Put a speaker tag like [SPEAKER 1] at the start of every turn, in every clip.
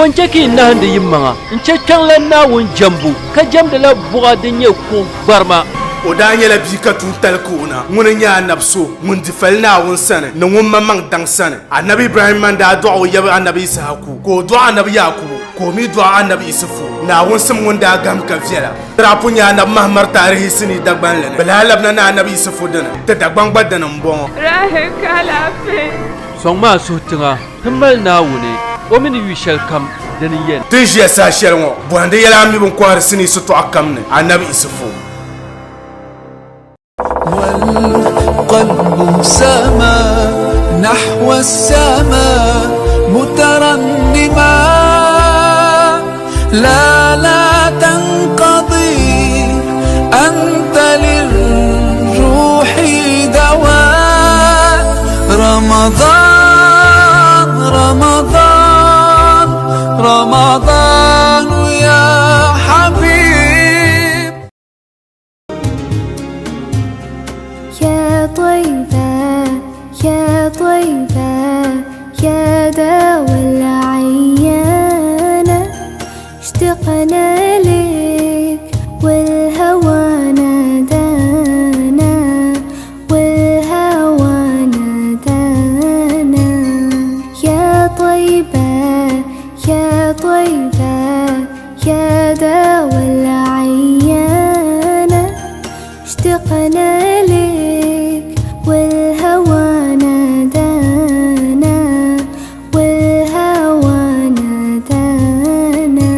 [SPEAKER 1] Bɔ n-chɛ ka yi nahindi yimaŋa n-chɛ Kpiɔŋlan Naawuni jɛmbu, ka jɛmdila buɣa din nyɛ kuɣ gbarima?
[SPEAKER 2] O daa nyɛla bia ka tuuntali ka o na. Ŋuni n-nyɛ anabi so ŋun di fali Naawuni sani ni ŋun maŋmaŋ daŋ sani. Anabi Ibrahimma n-daa dɔɣi o yab anabi Yisahaku, ka o dɔɣi anabi Yaakubu, ka o mi dɔɣi anabi Isufu. Naawuni sim ŋun daa gahim ka viɛla. Ti daa pun nya anabi Mahamar taarihi sinii Dagbanli ni. Bɛ lahi labina ni anabi Isufu dini. Ti Dagbaŋ gba dini m-bɔŋɔ.
[SPEAKER 3] Rahi ka alaafee.
[SPEAKER 1] Sɔŋmi a suhu tiŋa ti mali Naawuni, o mi ni yu shɛlikam dini n-yɛn.
[SPEAKER 2] Ti ni ʒiya saha shɛli ŋɔ, bɔhindi yɛla a mi bɛ ni kɔhiri sinii sitɔɣu kam ni, Anabi Isufu.
[SPEAKER 4] والقلب سما نحو السماء مترنما لا لا تنقضي أنت للروح دواء رمضان رمضان رمضان يا حبيب
[SPEAKER 5] يا طيبة يا طيبة يا داوى العيانة اشتقنا لك والهوى نادانا والهوى نادانا يا طيبة يا طيبة يا داوى العيانة اشتقنا لك والهوى نادانا والهوى نادانا.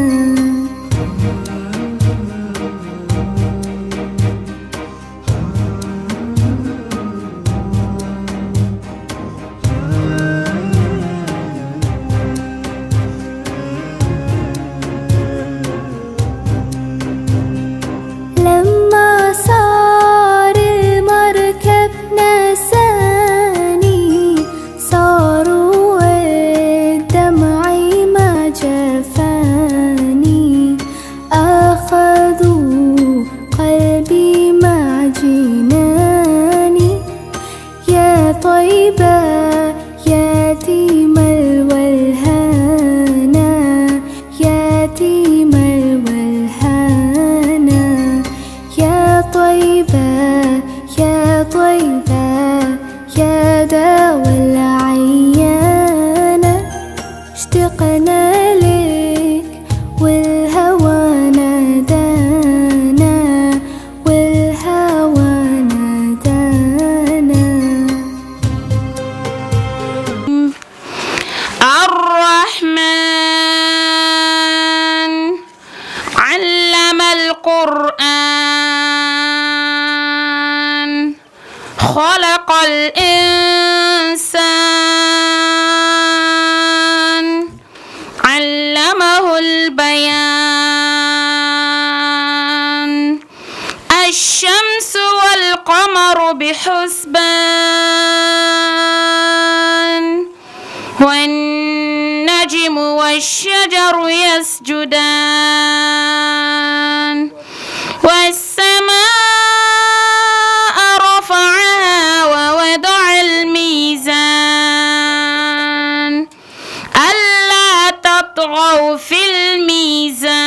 [SPEAKER 5] لما صار المركب نساني صاروا الدمع ما جفاني أخذوا قلبي مع جناني يا طيبة يتيم الولهانا يتيم الولهانا يا طيبة يا طيبة يا داوى العيانة اشتقنا لك والهوى نادانا والهوى نادانا.
[SPEAKER 3] الرحمن علم القرآن خلق الإنسان علمه البيان الشمس والقمر بحسبان والنجم والشجر يسجدان والسماء رفعها ووضع الميزان ألا تطغوا في الميزان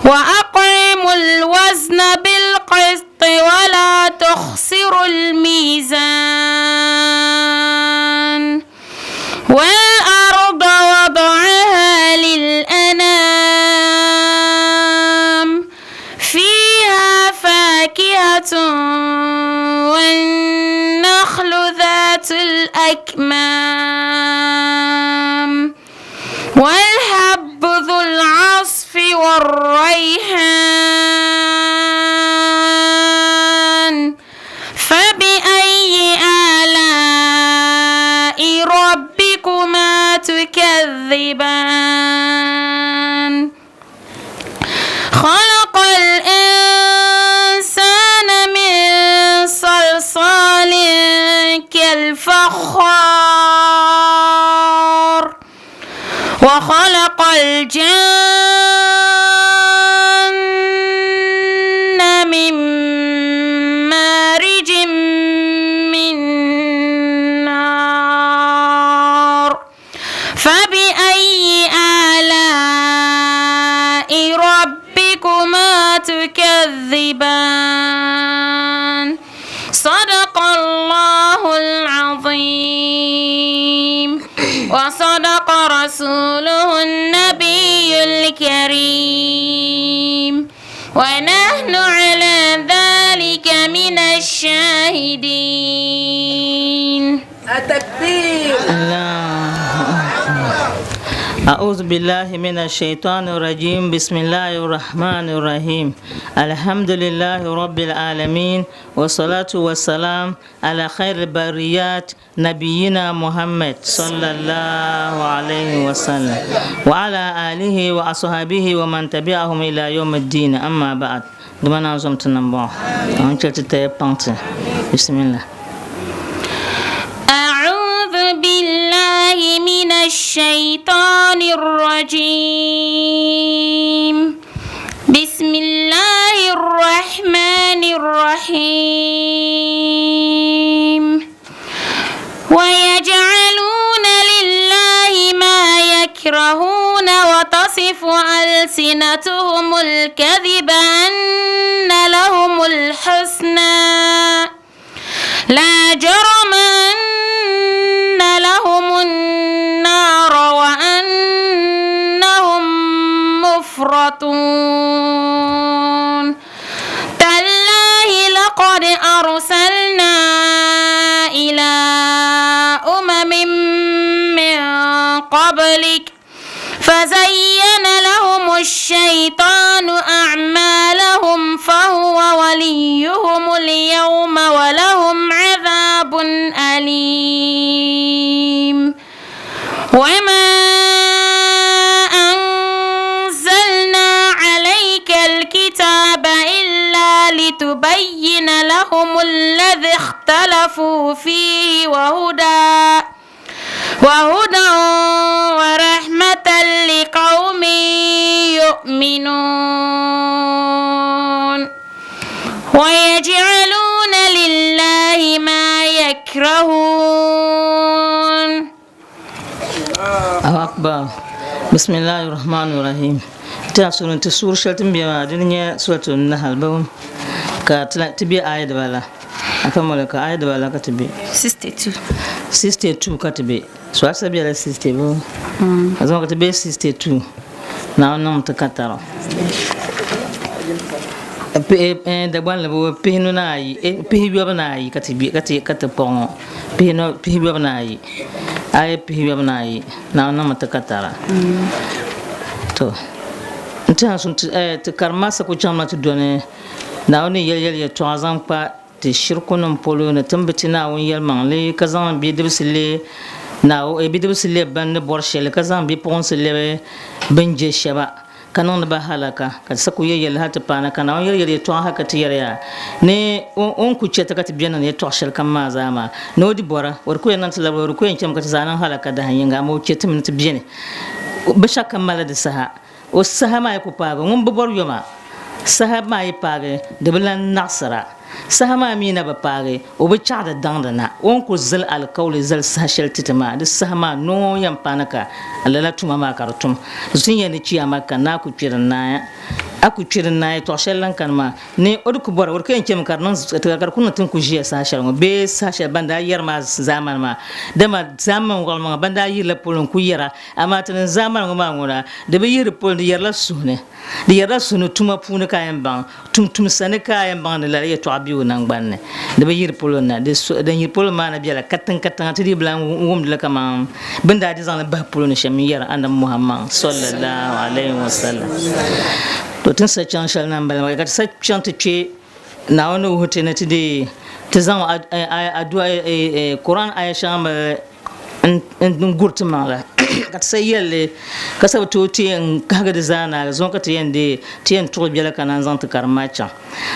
[SPEAKER 3] وأقيموا الوزن بالقسط ولا تخسروا الميزان والأرض وضعها للأنام فيها فاكهة والنخل ذات الأكمام والحب ذو العصف والريحان فبأي آلاء ربكما تكذبان خلق الإنسان من صلصال كالفخار وخلق الجن من مارج من نار. تكذبان صدق الله العظيم وصدق رسوله النبي الكريم ونحن على ذلك من الشاهدين
[SPEAKER 6] التكبير
[SPEAKER 7] أعوذ بالله من الشيطان الرجيم بسم الله الرحمن الرحيم الحمد لله رب العالمين والصلاة والسلام على خير البريات نبينا محمد صلى الله عليه وسلم وعلى آله وأصحابه ومن تبعهم إلى يوم الدين أما بعد دمنا زمتنا بسم الله
[SPEAKER 3] أعوذ بالله من الشيطان الرجيم بسم الله الرحمن الرحيم ويجعلون لله ما يكرهون وتصف ألسنتهم الكذب أن لهم الحسنى لا جرم أن لهم النار وأنهم مفرطون تالله لقد أرسلنا إلى أمم من قبلك فزين لهم الشيطان أعمالهم فهو وليهم اليوم ولهم عذاب أليم وما أنزلنا عليك الكتاب إلا لتبين لهم الذي اختلفوا فيه وهدى وهدى ورحمة لقوم يؤمنون ويجعلون لله ما يكرهون
[SPEAKER 7] الله أكبر بسم الله الرحمن الرحيم ti sunu ti suuri shɛli ti ni bɛ maa di ni nyɛ suratu nahal bɛ ka ti bɛ aya dibala afa mɔli ka aya dibala ka ti bɛ
[SPEAKER 3] 62
[SPEAKER 7] 62 ka ti bɛ so a sa bɛla 60 bɛ a zaŋ ka ti bɛ 62 naawuni niŋ ti kataro Dagbanli bi pihinu ni ayi pihiyobu ni ayi ka ti bɛ ka ti ka ti kpuɣi ŋɔ pihinu pihiyobu ni ayi ayi pihiyobu ni ayi Naawuni niŋmi ti katara to n tiɛha sun ti ti karimma sa ku chaŋmi ti doni Naawuni ni yɛli yɛli yɛltɔɣa zaŋ kpa ti shirikunim polo ni ti ni bi ti Naawuni yɛlimaŋli ka zaŋ bidibisi leei Naawuni bidibisi lebi ban ni bɔri shɛli ka zaŋ bipuɣinsi lebi bɛ ni je shɛba ka niŋdi ba halaka, ka ti sa ku yɛli yɛlli hal ti paana, ka Naawuni yɛli yɛli yɛtɔɣa hal ka ti yɛri ya ni o ni ku chɛ ti ka ti beni ni yɛtɔɣ shɛlikam maa zaa maa, ni o di bɔra, o di ku yɛn niŋ ti labili, o di ku yɛn chɛmi ka ti zaa niŋ halaka dahin yiŋga, amaa o chɛ ti mi ni ti beni binshɛɣukam mali di saha. O saha maa yi ku paagi, ŋun bi bɔri yoma saha maa yi paagi, di bi lan naɣisira. Saha maa mi na bi paagi, o bi chaɣidi daŋdi na. O ni ku zali alikauli zali saha shɛli ti ti maa, di saha maa noo yɛn paani ka lala tuma maa ka di tum. Di ti yɛn ni chiyaama ka naa ku kpi di naai. A ku kpi di naai, tɔɣ shɛli lan kani maa ni o di ku bɔri, o di ku yɛn chɛmi ka di niŋ ka di ku niŋ ti ni ku ʒiya saha shɛli ŋɔ bee saha shɛli ban daa yɛri maa zaamani maa. Dama zaamani waɣimaŋa ban daa yirila polo n-ku yɛra, amaa ti ni zaamani ŋɔ maa ŋuna di bi yihiri polo, di yɛrila suhu ni. Di yɛrila suhu ni tuma puuni ka a yɛn baŋ, tumtumsa ni ka a yɛn baŋ ni lala yɛtɔɣa be o naŋgbani ni. Di bi yiri polo na, di din yiri polo maa na bela katiŋ katiŋa, ti dii bi lan wumdi li kaman bɛ ni daa di zaŋ li bahi polo ni shɛm n-yɛri Anabi Muhammad sallallahu alaihi wasallam. To ti ni sa chaŋ shɛli na m-bala maa, ka ti sa chaŋ ti kpe Naawuni ni wuhi ti ni ti dii ti zaŋ adua Quran aya shɛŋa mali n guri ti maŋ la ka ti sa yɛlli ka sa bi tooi ti yɛn kahigi di zaa naagi zuŋɔ ka ti yɛn deei ti yɛn tuɣi biɛla ka naan zaŋ ti karim maa chaŋ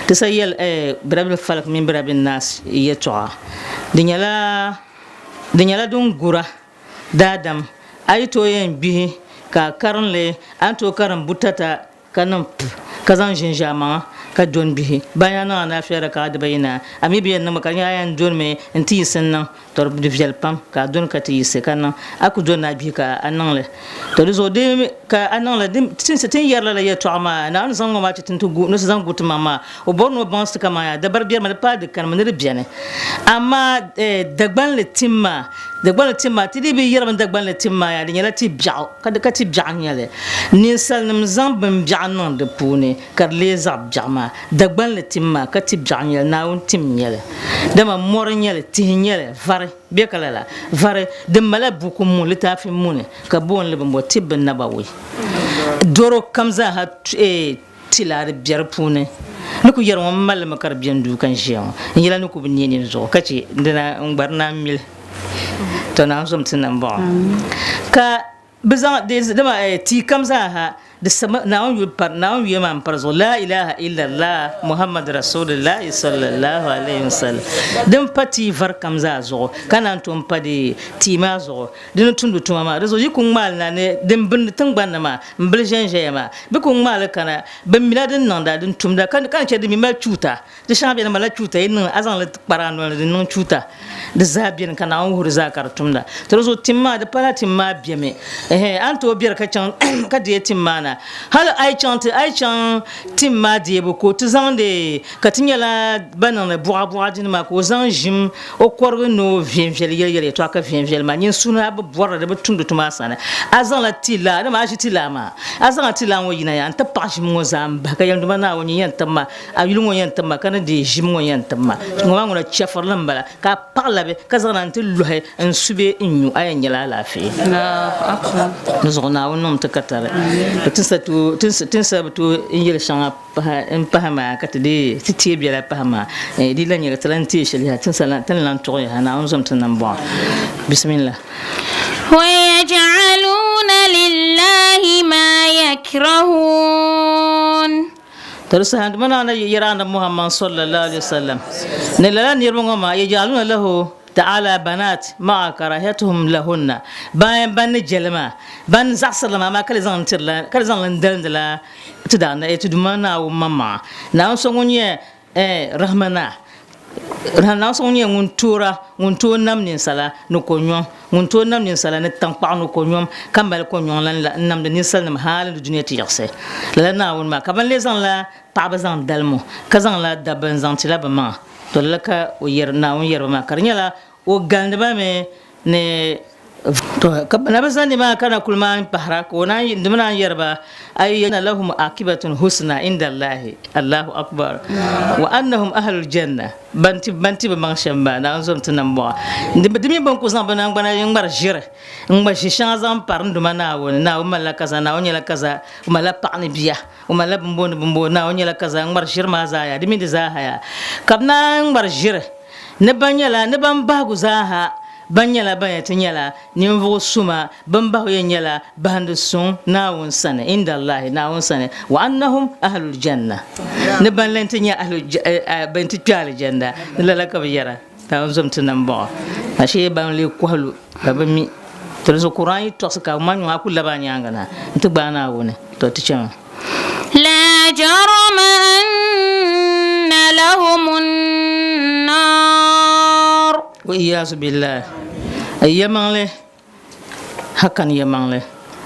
[SPEAKER 7] ti sa yɛli birabil falak mini birabil nas yɛltɔɣa di nyɛla di nyɛla din gura daadam a yi tooi yɛn gbihi ka a karim li a ni tooi karim butata. ka niŋ p ka zaŋ ʒinʒi a maŋa ka doni bihi. Ban yaa niŋ alaafee rakaɣa dibayinahi, a mi bi yɛn niŋmi ka di nyɛla a yɛn donimi n-ti yiɣisi n-niŋ. To di viɛli pam ka a doni ka ti yiɣisi ka niŋ. A ku doni a bihi ka a niŋ li. To di zuɣu di ka a niŋ li di tinsi ti ni yɛri lala yɛltɔɣa maa Naawuni zaŋ ŋɔ maa ti ti ni ti gu ni ti zaŋ gu ti maŋ maa. O bɔri ni o baŋsi ti kaman yaa dabari biɛri maa di paai di kanimi ni di beni. Amaa Dagbanli tim maa Dagbanli tim maa ti dii bi yɛrimi Dagbanli tim maa yaa di nyɛla ti biɛɣu ka di ka ti biɛɣu n-nyɛ li. Ninsalinima zaŋ bin biɛɣu niŋ di puuni. ka di leei zaɣ biɛɣu maa. Dagbanli tim maa ka ti biɛɣu n-nyɛ li, Naawuni tim n-nyɛ li. Dama mɔri n-nyɛ li, tihi n-nyɛ li, vari be ka lala. Vari din malila buku muni, litaafi muni, ka booni li bimbo Tibbi Nabawi. Dɔro kam zaaha tila di be di puuni. Ni ku yɛri ŋɔ m mali li mi ka di be n duu ka n ʒiya ŋɔ. N yɛla ni ku bi neei nini zuɣu ka chɛ dina n-gba di naan mili. Tɔ Naawuni zom ti nambɔɣu. Ka Bɛ zaŋ di, dama tia kam zaa ha, di sama Naawuni yuli pari, Naawuni yuya maa m-pari zuɣu, Laa ilaha illallah Muhammad Rasulillahi sallallahu alayhi wa sallam, din pa tia vari kam zaa zuɣu, ka naan tom pa di tia maa zuɣu, di ni tumdi tuma maa. Di zuɣu yi ku ŋmaali na ni din bindi tiŋgbani ni maa m-bili ʒɛnʒɛya maa, bɛ ku ŋmaali kana, bɛ mila din niŋda, din tumda, ka ni chɛ di mi mali chuuta. Di shɛŋa beni malila chuuta, yi niŋ a zaŋ li kpari a noli ni di niŋ chuuta. Di zaa beni ka Naawuni wuhiri zaa ka di tumda. To di zuɣu tim maa di pala tim maa bemi. Ɛhɛn, a ni tooi beri ka chaŋ ka deei tim maa na. Hali a yi chaŋ ti a yi chaŋ tim maa deebu ka o ti zaŋdi ka ti nyɛla ban niŋdi buɣa buɣa dini maa ka o zaŋ ʒim o kɔrigi ni o viɛnviɛli yɛli yɛli yɛtɔɣa ka viɛnviɛli maa nyin suhu ni a bi bɔrili di bi tumdi tuma a sani. A zaŋla ti laa dama a ʒi ti laa maa a zaŋla ti laa ŋɔ yina ya n-ti paɣi ʒim ŋɔ zaa m-bahi ka yɛli Duuma Naawuni nyin yɛn tim ma A yuli ŋɔ yɛn tim ma ka ni deei ʒim ŋɔ yɛn tim ma. Ŋɔ maa ŋuna chɛfirili m-bala, ka a paɣ labi ka zaŋ na nti lɔhi n-su bee n-nyu, a yɛn nyɛla alaafee. Di zuɣu Naawuni niŋm ti katari. Ti ni sa bi tooi n-yɛli shɛŋa m-pahi maa ka ti dii ti teei biɛla pahi maa, di lan nyɛla ti lan teei shɛli yaha, ti ni lan tuɣi yaha. Naawuni zom ti nambɔɣu. Bisimillah.
[SPEAKER 3] ويجعلون لله ما يكرهون.
[SPEAKER 7] To di saha Duuma Naawuni yɛri Anabi Muhammad sallallahu alaihi wasallam ni lala niriba ŋɔ maa yaj'aluna lahu ta'ala banat ma'a karahiyatuhum lahunna ban ban ni jɛli maa ban zaɣisiri li maa amaa ka di zaŋ tirila ka di zaŋ li n-dalindila ti daana ti Duuma Naawuni maŋmaŋa Naawuni so ŋun nyɛ Rahmana Naawuni so ŋun nyɛ ŋun toora ŋun tooi nam ninsala ni konyɔŋ Ŋun tooi nam ninsala ni taŋkpaɣu ni konyom, ka mali konyɔŋ lan la n-namdi ninsalinim hal ni dunia ti yiɣisi. Lala Naawuni maa ka bɛn lee zaŋla paɣiba zaŋ dalim o, ka zaŋla dabba n-zaŋ tila bɛ maŋa. To lala ka o yɛri, Naawuni yɛri ba maa, ka di nyɛla o galindi ba mi ni. To ka bɛ na bi zani nimaani ka na kuli maan pahira, ka o naan, di mi naan yɛri ba, Ay anna lahum akibatun husna inda Allahi, Allahu akbar, wa annahum ahlul janna. Ban ti ban ti bi maŋ shɛm maa, Naawuni zom ti nambɔɣu. Di mi bɛ ni ku zaŋ bɛ naŋgbana ŋ-ŋmari ʒiri, n-ŋma ʒi shɛŋa zaŋ pari n Duuma Naawuni, Naawuni malila kaza, Naawuni nyɛla kaza, o malila paɣa ni bia, o malila bimboo ni bimboo, Naawuni nyɛla kaza, n-ŋmari ʒiri maa zaa yaa, di mini di zaa ha yaa. Ka bɛ naan ŋmari ʒiri ni ban nyɛla, ni ban bahigu zaa ha ban nyɛla ban yɛn ti nyɛla ninvuɣ suma, bɛn bahi o yɛn nyɛla bahindi suŋ Naawuni sani, indallahi, Naawuni sani, wa annahum ahlul janna, ni ban lan ti nyɛ ahlu ban ti kpe alijanna, ni lala ka bɛ yɛra, Naawuni zom ti nambɔɣu, ashee ban lee kɔhi lu ka bɛ mi. To di zuɣu Quran yi tɔɣisi ka a ma nyuŋ a ku labi a nyaaŋa na nti gbaai Naawuni, to ti chɛmi.
[SPEAKER 3] La jarama anna lahumun nar.
[SPEAKER 7] Wa iyazu billahi, yɛlimaŋli hakan yɛlimaŋli,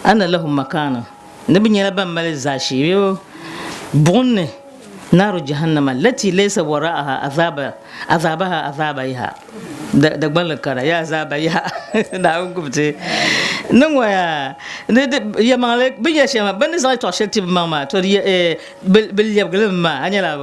[SPEAKER 7] anna lahum makana, ni bɛ nyɛla ban mali zaashee bee buɣim ni, naaru jahannama lati laysa wara'aha azaba azabaha azaba yaha, Dagbanli kara ya azaaba yaha, Naawuni gbubi ti ni ŋɔ yaa, ni di yɛlimaŋli bɛ ni yɛli shɛm maa, bɛ ni zaŋ yɛtɔɣ shɛli ti bɛ maŋ maa, to di bɛ lɛbigili mi maa, a nyɛla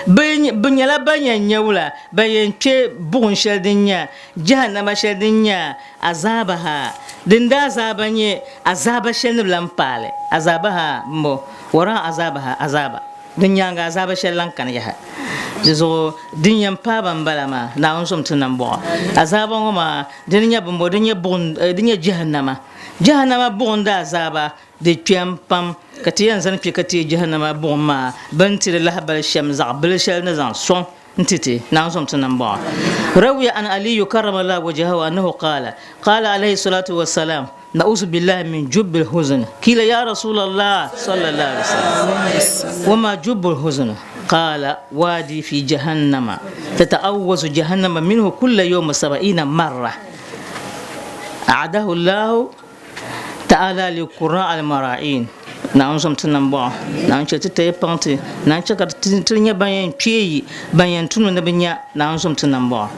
[SPEAKER 7] bɛ nyɛla ban yɛn nya wula, ban yɛn kpe buɣim shɛli din nyɛ jahannama shɛli din nyɛ azaaba ha, din daa azaaba nyɛ azaaba shɛli ni bi lan paali, azaaba ha m-bo, wara azaaba ha azaaba, din nyaaŋa azaaba shɛli lan kani yaha. Di zuɣu din yɛn paai ba m-bala maa, Naawuni zom ti nambɔɣu. Azaaba ŋɔ maa, dini nyɛ bimbo, din nyɛ buɣim, din nyɛ jahannama. Jahannama buɣim daa azaaba Di kpɛm pam ka ti yɛn zani kpe ka teei jahannama buɣim maa bɛ ni ti di lahibali shɛm zaɣ bil shɛli ni zaŋ sɔŋ n-ti ti, Naawuni zom ti nambɔɣu. Rawiya an Aliyu karramallahu wajahahu annahu qaala, qaala alayhi salatu wa salam, Na'uzu billahi min jubbil huzn. Qila ya Rasulallah sallallahu alaihi wasallam. Wa ma jubbul huzn? Qala wadi fi jahannama tata'awwazu jahannama minhu kulla yawm 70 marra. A'adahu Allah ta'ala li qurra al mara'in. Naawuni zom ti nambɔɣu, Naawuni chɛ ti taya paŋ ti, Naawuni chɛ ka ti nyɛ ban yɛn kpee yi, ban yɛn tumdi ni bɛ nya, Naawuni zom ti nambɔɣu.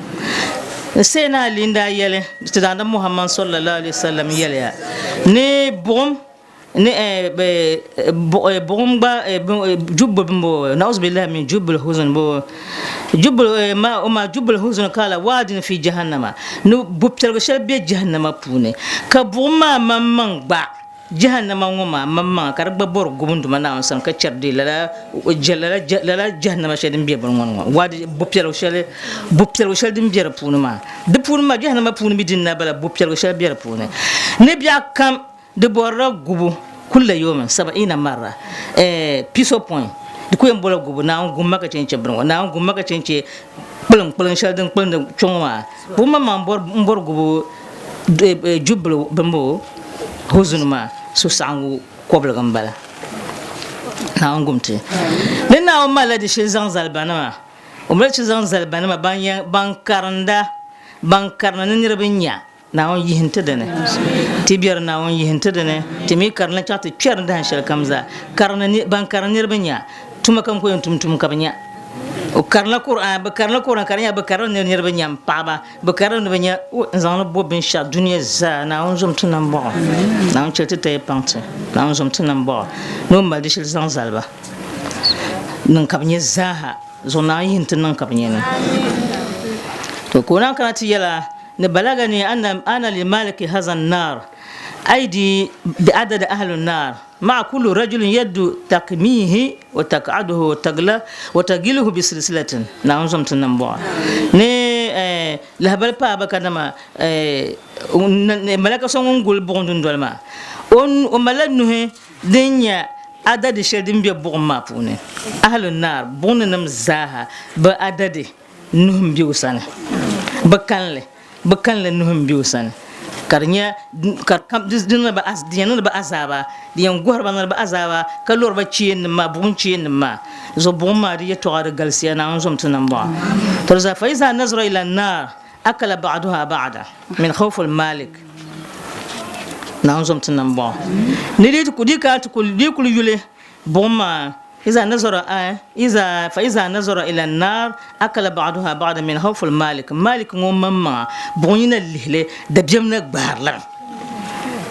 [SPEAKER 7] Sayyidina Ali n-daa yɛli ti daadam Muhammad sallallahu alaihi wasallam yɛliya ni buɣim ni buɣim gba jubbu bimbo na'uzu billahi min jubbil huzn bo jubbul ma ma jubbul huzn kala wadin fi jahannama ni bupɛligu shɛli be jahannama puuni ka buɣim maa maŋmaŋ gba Jahannama ŋɔ maa maŋmaŋa ka di gba bɔri gumduma Naawuni sani ka chɛri di lala lala jahannama shɛli din be bini ŋɔ ni ŋɔ wadi bɔpiɛligu shɛli bɔpiɛligu shɛli din be di puuni maa di puuni maa jahannama puuni mi din na bala bɔpiɛligu shɛli be di puuni ni biɛɣu kam di bɔrila gubu kulla yawmin sab'ina marra pisopɔin di ku yɛn bɔla gubu Naawuni gumma ka chɛ n-chɛ bini ŋɔ Naawuni gumma ka chɛ n-chɛ kpiliŋ kpiliŋ shɛli din kpilindi kpɛ ŋɔ maa buɣim maŋmaŋ m-bɔri gubu jubbili bimbo huzun maa susaɣiŋgu kɔbiligi m-bala. Naawuni gum ti. Ni Naawuni malila di shili zaŋ zali banima, o mali shili zaŋ zali banima ban karinda, ban karina ni niriba nya Naawuni yihi ti dini. Ti biɛri Naawuni yihi ti dini. Ti mi karinda chaŋ ti kpɛri dahin shɛli kam zaa. Karini ban karini niriba nya tuma kam ku yɛn tum tum ka bɛ nya. O karinla Qur'an, bɛ karinla Qur'an ka di nyɛla bɛ karinla niriba nya m-paɣiba. Bɛ karili ni bɛ nya o n-zaŋ li bo binshɛɣu dunia zaa, Naawuni zom ti nambɔɣu, Naawuni chɛli ti taya paŋ ti, Naawuni zom ti nambɔɣu ni o mali di shili zaŋ zali ba niŋ ka bɛ nya zaaha zuɣu Naawuni yihi n-ti niŋ ka bɛ nya ni. To ka o naan kana ti yɛla ni balagani anna ana li maliki haza n-naar aidi bi adadi ahli n-naar ma'a kulli rajulin yaddu takmiihi wa tak'aduhu wa tagiluhu bi silsilatin Naawuni zom ti nambɔɣu ni lahabali paai ba kadama malaka so ŋun guli buɣim dundoli maa o malila nuhi din nyɛ adadi shɛli din be buɣim maa puuni ahlun naar buɣim ni nim zaaha bɛ adadi nuhi m-be o sani bɛ kalinli Bɛ kalinli nuhi m-be o sani, ka di nyɛ ka di yɛn niŋdi ba azaaba, di yɛn gɔhiri ba niŋdi ba azaaba, ka lɔri ba cheennim maa, buɣim cheennim maa zuɣu. Buɣim maa di yɛtɔɣa di galisiya, Naawuni zom ti nambɔɣu. To di zaa, fa iza nazara ila n-naar akala ba'duha ba'da min khawfil malik. Naawuni zom ti nambɔɣu. Ni di kana ti kuli yuli buɣim maa. إذا نظر إذا فإذا نظر إلى النار أكل بعضها بعضا من خوف المالك مالك ŋɔ maŋmaŋa buɣum yina lihili dabiɛm na gbaarili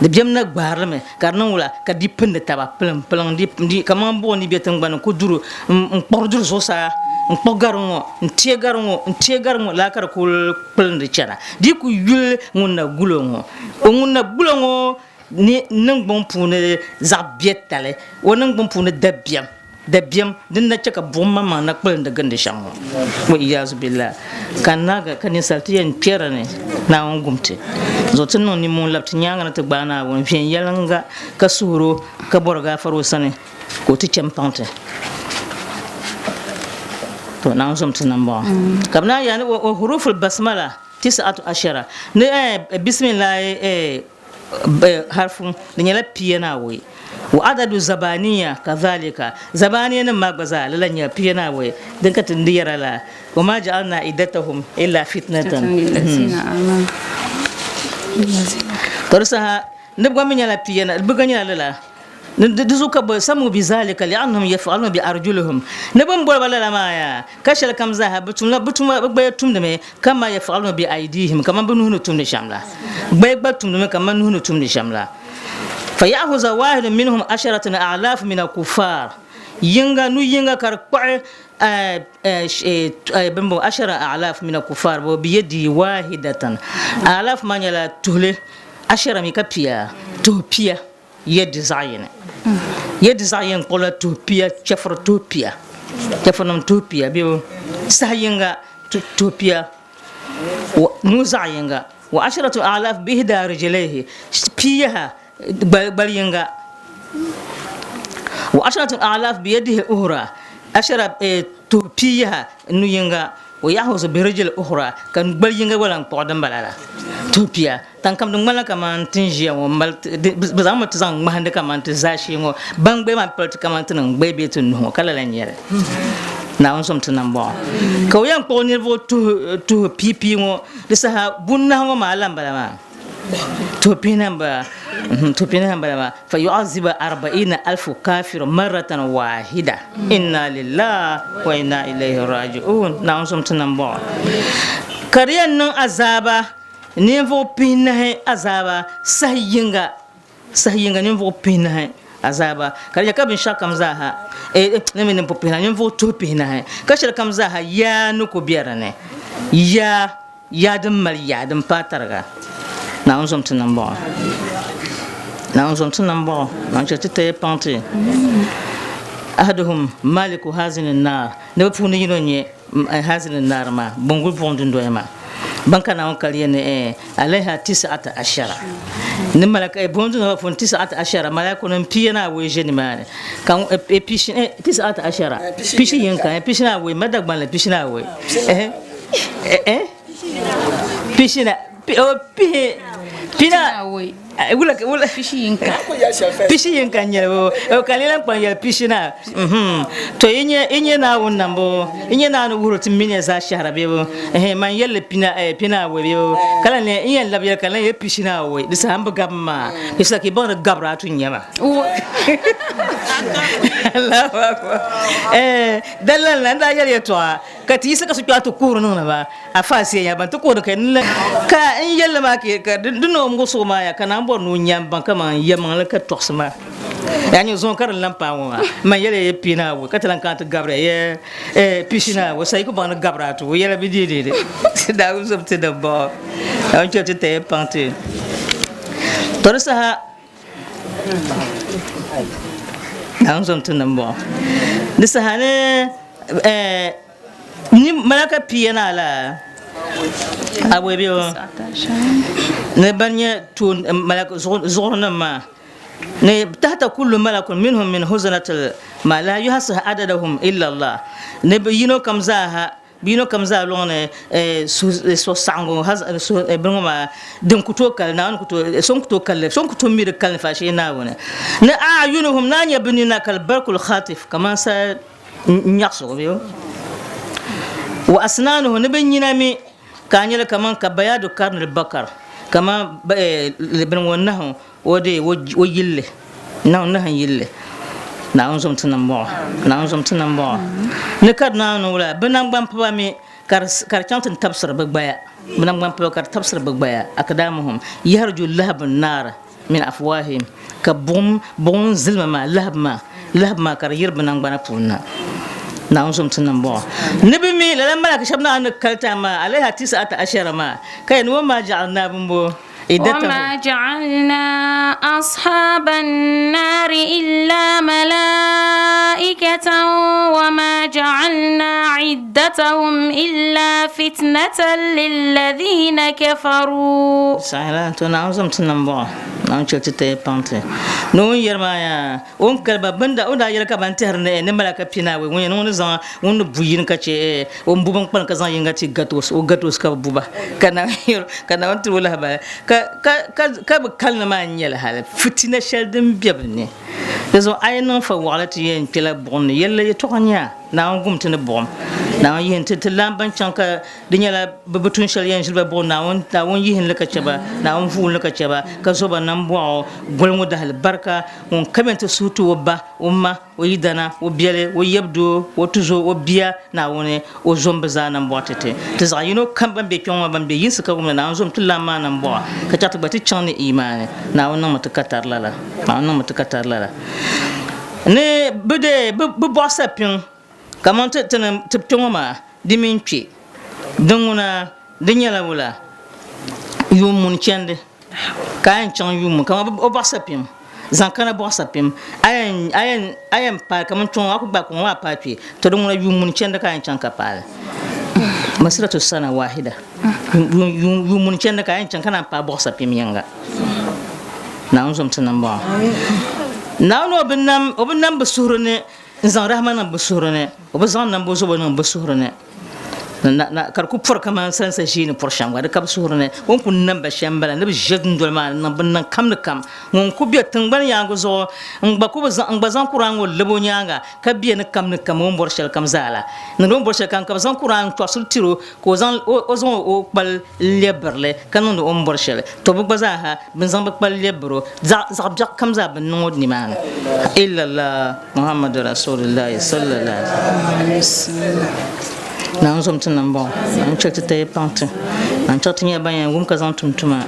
[SPEAKER 7] dabiɛm na gbaarili mi ka di niŋ wula ka di pindi taba piliŋ piliŋ di kamani buɣum ni bɛ tingbani ku duri n kpuɣi duri zuɣusaa n kpuɣi gari ŋɔ n teei gari ŋɔ n teei gari ŋɔ laa ka di kuli kpilindi chana di ku yuli ŋun na gulo ŋɔ ŋun na gulo ŋɔ ni niŋgbuŋ puuni zaɣ biɛtali, o niŋgbuŋ puuni dabiɛm, dabiɛm din na chɛ ka buɣim maŋmaŋ na kpilindi gindi shɛm ŋɔ. Wa iyaazu billah. Ka naagi ka ninsal ti yɛn kpɛri ni Naawuni gum ti zuɣu ti niŋ nimmoo n-labi ti nyaaŋa ni ti gbaai Naawuni viɛnyɛliŋga ka suhir o ka bɔri gaafara o sani ka o ti chɛ m-paŋ ti. To Naawuni zom ti nambɔɣu. Ka bɛ naan yɛli ni wa huruful basmala tis'atu ashara ni bisimilahi harfu di nyɛla pia ni awoi wa adadu zabaniya kazalika zabaniya nim maa gba zaa lala nyɛla pia ni awoi din ka ti di yɛra la wa ma ja'alna iddatahum illa fitnatan to di saha ni gba mi nyɛla pia ni bi gba nyɛla lala Di zuɣu ka bɛ samu bi zalika li'annahum yaf'aluna bi arjulihim, ni bɛ ni boli ba lala maa yaa, ka shɛli kam zaaha bɛ tumla bɛ tuma, bɛ gbaya tumdimi kama yaf'aluna bi aydihim, kaman bɛ nuhi ni tumdi shɛm la. Gbaya gba tumdimi kaman nuhi ni tumdi shɛm la. Faya'khuza wahidun minhum asharatun a'laf min al-kuffar, yiŋga, nu yiŋga ka di kpuɣi bimbo ashara a'laf min al-kuffar bo biyadihi wahidatan. A'laf maa nyɛla tuhili, ashara mi ka pia, tuhi pia. Yɛ di zaɣ yini. Yɛ di zaɣ yini kpuɣila tuhi pia, chɛfuri tuhi pia, chɛfurinim tuhi pia bee saha yiŋga tuhi pia nuu zaɣ yiŋga. Wa asharatu alaaf bi ihdaa rijlayhi, pia yaha gbali yiŋga. Wa asharatu alaaf bi yadihi uhra, ashara tuhi pia yaha nu yiŋga. Wa ya'khuzu bi rijli ukhra, ka gbali yinga gba lan kpuɣi dimbala la. Tuhi pia, taŋkam di ŋmanila kaman ti ni ʒiya ŋɔ mali ti, di, bɛ zaŋmi ti zaŋ ŋmahindi kaman ti zaashee ŋɔ, ban gbaya maa pali ti kaman ti ni ŋ-gbai bee ti nuhi ŋɔ, ka lala n-nyɛ li. Naawuni zom ti nambɔɣu. Ka o yɛn kpuɣi niriba tuhi, tuhi piipii ŋɔ, di saha bunahi ŋɔ maa lan bala maa. Tuhi pihinahi m-bala, tuhi pihinahi m-bala maa, fa yu'aziba arba'ina alfu kafir marratan wahida. Inna lillahi wa inna ilayhi raji'un. Naawuni zom ti nambɔɣu. Ka di yɛn niŋ azaaba ninvuɣ pihinahi azaaba saha yiŋga, saha yiŋga ninvuɣ pihinahi azaaba. Ka di nyɛ ka binshɛɣu kam zaaha, eh, ni mi ninvuɣ pihinahi, ninvuɣ tuhi pihinahi, ka shɛli kam zaaha yaa ni ku be di ni. Yaa, yaa din mali yaa din paai tariga. Naawuni zom ti nambɔɣu. Naawuni zom ti nambɔɣu. Naawuni chɛ ti taya paŋ ti. Ahaduhum maliku hazini naar. Ni bɛ puuni yino n-nyɛ hazini naar maa, bunguli buɣim dundoya maa. Ban ka Naawuni kaliya ni eh, alaiha tis'ata ashara. Ni malaka eh, buɣim dundoya maa puuni tis'ata ashara, malaikunima pia ni awɔi ʒe nimaani. Ka ŋun eh, pishi eh, tis'ata ashara, pishi yinka eh, pishi ni awɔi, ma Dagbanli pishi ni awɔi. Eh, eh, eh, pishi na o pihi pina wula wula pishi yinka pishi yinka n nyɛli o ka lila kpaŋ yɛli pishi na to i nyɛ i nyɛ Naawuni nambo i nyɛ Naawuni wuhiri ti mini zaa shɛhira bebo eh man yɛlli pina eh pina awɔi bebo ka lan n yɛn labi yɛli ka lan yɛli pishi na awɔi di saha n bi gabi maa di saha ka i baŋ ni gabira a tu n nyɛma Allahu akbar eh dalilan la n daa yɛli yɛltɔɣa Ka ti yiɣisi ka so kpɛɣu ti kuhiri niŋdi ba, afa asiya nya ban ti kuhiri ka n ka n yɛlli maa ka ka di ni o muɣisigu maa ya ka naan bɔri ni o nya n baŋ kaman yɛlimaŋli ka tɔɣisi maa. Yaa nyini zuŋɔ ka di lan paai ŋɔ maa, man yɛli ya ya pii Naawuni ka ti lan kana ti gabiri ya ya pishi Naawuni sa yi ku baŋ ni gabiri a ti o yɛla bi deei deei Naawuni zom ti dimbɔŋɔ. Naawuni chɛ ti taya paŋ ti. To di saha Naawuni zom ti dimbɔŋɔ. Di saha ni ni malaka pia ni ala awɔi bɛ o ni ban nyɛ toon malaka zuɣuri nim maa ni tahta kullu malakun minhum min huzanatil ma la yuhasiha adadahum illa Allah ni bi yino kam zaaha bi yino kam zaa lɔŋni suhusaɣingu bini ŋɔ maa din ku tooi kali Naawuni ku tooi so n ku tooi kalli so n ku tooi mi di kali faashee Naawuni ni a'yunuhum naa nyɛ bi nina kal barkul khatif kaman sa nyaɣisigu bee wa asnaanuhu ni bɛ nyina mi ka a nyɛli kaman ka bayadu karnil bakar kaman bini ŋɔ nahu o de o yilli nahu nahu yilli Naawuni zom ti nambɔɣu Naawuni zom ti nambɔɣu ni ka di naan wula bɛ naŋgbampiba mi ka di chaŋ ti tabisiri bɛ gbaya bɛ naŋgbampiba ka di tabisiri bɛ gbaya akdamuhum yahriju lahabu naar min afwahihim ka buɣum buɣum zilima maa lahab maa lahab maa ka di yiri bɛ naŋgbana puuni na Naawuni zom ti nambɔɣu ni bɛ mi lala malaka shɛba Naawuni ni kalita maa alaiha tis'ata ashara maa ka yɛli ni o maa ja'alna bimbo iddatahum
[SPEAKER 3] وما جعلنا أصحاب النار إلا ملائكة وما جعلنا عدتهم إلا فتنة للذين كفروا
[SPEAKER 7] Sahala to Naawuni zom ti nambɔɣu Naawuni chɛ ti taya paŋ ti ni o ni yɛri maa yaa o ni kali ba bini daa o ni daa yɛli ka ban tɛhiri ni ni malaka pinaawei ŋun yɛn niŋ ni zaŋ ŋun ni bu yini ka chɛ o ni bu binkpani ka zaŋ yinga ti gatos o gatos ka bi bu ba ka Naawuni yɛli ka Naawuni tiri o lahabali ka ka ka ka bi kalinli maa n-nyɛli hali fitina shɛli din be bi ni di zuɣu a yi niŋ fa waɣila ti yɛn kpela buɣim ni yɛlli yɛtɔɣa nya Naawuni gum ti ni buɣim Naawuni yihi ti ti laamba n-chaŋ ka Di nyɛla bɛ bi tuun shɛli yɛn ʒili ba buɣim Naawuni, Naawuni yihin li ka chɛ ba, Naawuni vuun li ka chɛ ba, ka zo ba nambɔɣu goli ŋɔ dahali barika. Ŋun ka bɛn ti suhu ti o ba, o ma, o yidana, o biɛli, o yabidoo, o tuzo, o bia, Naawuni, o zom bɛ zaa nambɔɣu ti ti. Ti zaɣ yino kam ban be kpiɔŋ maa ban be yinsi ka wumdi Naawuni zom ti lahi maa nambɔɣu, ka chaɣ ti gba ti chaŋ ni iimaani. Naawuni niŋmi ti ka tari lala. Naawuni niŋmi ti ka tari lala. Ni bɛ dee bɛ bɔɣu sapiŋ Kaman ti ti ni ti kpe ŋɔ maa, di mini kpe. Din ŋuna, di nyɛla wula? Yuun muni chandi ka a yɛn chaŋ yuun muni, kaman o bɔɣusapim, zaŋ kana bɔɣusapim, a yɛn, a yɛn, a yɛn paai kaman kpe ŋɔ, a ku gbaai kpe ŋɔ maa paai kpe, to di ŋuna yuun muni chandi ka a yɛn chaŋ ka paai li. Masiratu sana wahida. Yuun, yuun, yuun muni chandi ka a yɛn chaŋ ka naan paai bɔɣusapim yiŋga. Naawuni zom ti nambɔɣu. Naawuni o bi nam, o bi nam bi suhuri ni N zaŋ rahima niŋ bɛ suhuri ni, o bi zaŋ nambozobo niŋ bɛ suhuri ni. Ka di ku pɔri kaman salinsa ʒee ni pɔri shɛm gba, di ka bɛ suhuri ni. O ni ku nam ba shɛm m-bala ni bɛ ʒe dundoli maa ni niŋ bɛ ni niŋ kam ni kam. Ŋun ku be tiŋgbani yaaŋa zuɣu n-gba ku bi zaŋ n-gba zaŋ Kuraan ŋɔ lab o nyaaŋa ka be ni kam ni kam o ni bɔri shɛlikam zaa la. Niŋdi o ni bɔri shɛlikam ka bɛ zaŋ Kuraan n-tɔɣisiri tir o ka o zaŋ o zaŋ o kpali lɛbiri li ka niŋdi o ni bɔri shɛli. Tɔ bɛ gba zaa ha bɛ ni zaŋ bɛ kpali lɛbiri o zaɣ biɛɣu kam zaa bɛ ni niŋ o nimaani. Illallah Muhammadu Rasulillahi sallallahu alaihi wasallam. Naawuni zom ti nambɔɣu, Naawuni chɛli ti taya paŋ ti, Naawuni chɛli ti nyɛla ban yɛn wum ka zaŋ tum tuma.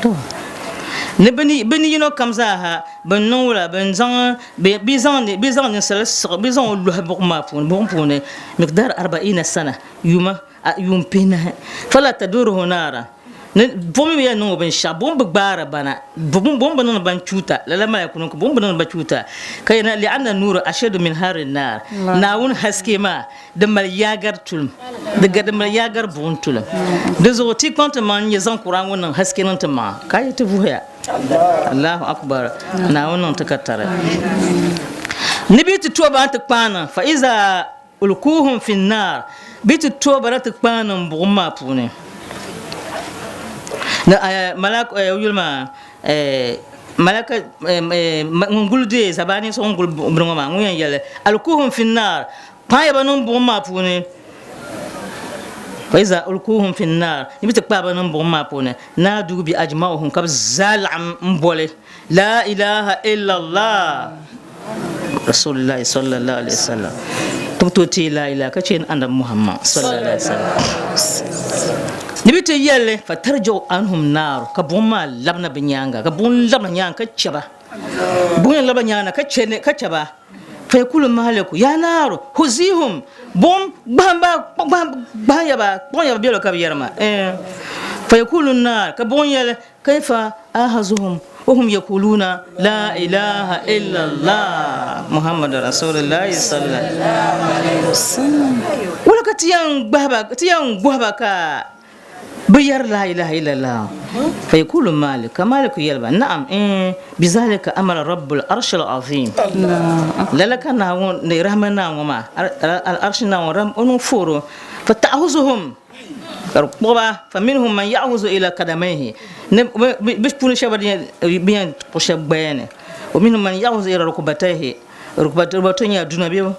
[SPEAKER 7] To, ni bɛ ni yino kam zaa ha, bɛ ni niŋ wula, bɛ ni zaŋ, bɛ zaŋ, bɛ zaŋ ninsala siɣi, bɛ zaŋ o lɔhi buɣim maa puuni, buɣim puuni, miqdar arba'ina sana, yuma, yuun pihinahi, fala taduruhu naara, ni buɣim mi yɛn niŋ o binshɛɣu, buɣim bi gbaari ba na, buɣim bi niŋdi ban chuuta, lala malaikunima ka buɣim bi niŋdi ba chuuta, ka yɛna li'anna nuura ashaddu min harri naar, Naawuni haske maa di mali yaagari tulim, di ga di mali yaagari buɣim tulim. Di zuɣu ti kpaŋ ti maŋ n-nyɛ zaŋ Kur'an ŋɔ niŋ haske niŋ ti maŋa ka yi ti vuhiya. Allahu Akbar, Naawuni niŋ ti ka tari. Ni bɛ ti tooi ba ti kpaani fa iza ulkuhum fi nnar, bɛ ti tooi ba na ti kpaani niŋ buɣim maa puuni. Ni malak yuli maa Malaka ŋun guli deei Zabani so ŋun guli bini ŋɔ maa ŋun yɛn yɛli alkuhum fi nnar kpaaya ba niŋ buɣum maa puuni fa iza ulkuhum fi nnar ni bɛ ti kpaai ba niŋ buɣum maa puuni naadu bi ajmauhum ka bɛ zaa laɣim n boli la ilaha illallah rasulillahi sallallahu alaihi wasallam ti bi tooi teei la ilaha ka chɛ anabi Muhammad sallallahu alaihi wasallam ni bɛ ti yɛli fatarji'u anhum naaru ka buɣum maa labina bɛ nyaaŋa ka buɣum labina nyaaŋa ka chɛ ba buɣum yɛn labina nyaaŋa na ka chɛ ka chɛ ba fayakulu mahaliku ya naaru huzihum buɣum gbahim ba gbahim ya ba kpuɣim ya ba bɛlo ka bɛ yɛri ma fayakulu naar ka buɣum yɛli Kaifa ahazuhum wahum yakuluna la ilaha illallah Muhammadu Rasulillahi sallallahu alaihi wasallam. Wala ka ti yɛn gbahi ba ti yɛn guhi ba ka bɛ yɛri la ilaha illallah fa yakulu Malik ka Malik yɛli ba na'am eh bizalika amara rabbul arshil azim lala ka Naawuni ni rahma naa ŋɔ maa al arshi naa ŋɔ ram o niŋ fooro fa ta'huzuhum Ka di kpuɣi ba, faminhum man ya'huzu ila kadamaihi, ni bɛ puuni shɛba bɛ yɛn kpuɣi shɛba gbaya ni, wa minhum man ya'huzu ila rukbataihi, rukbataihi nyɛla duna bɛ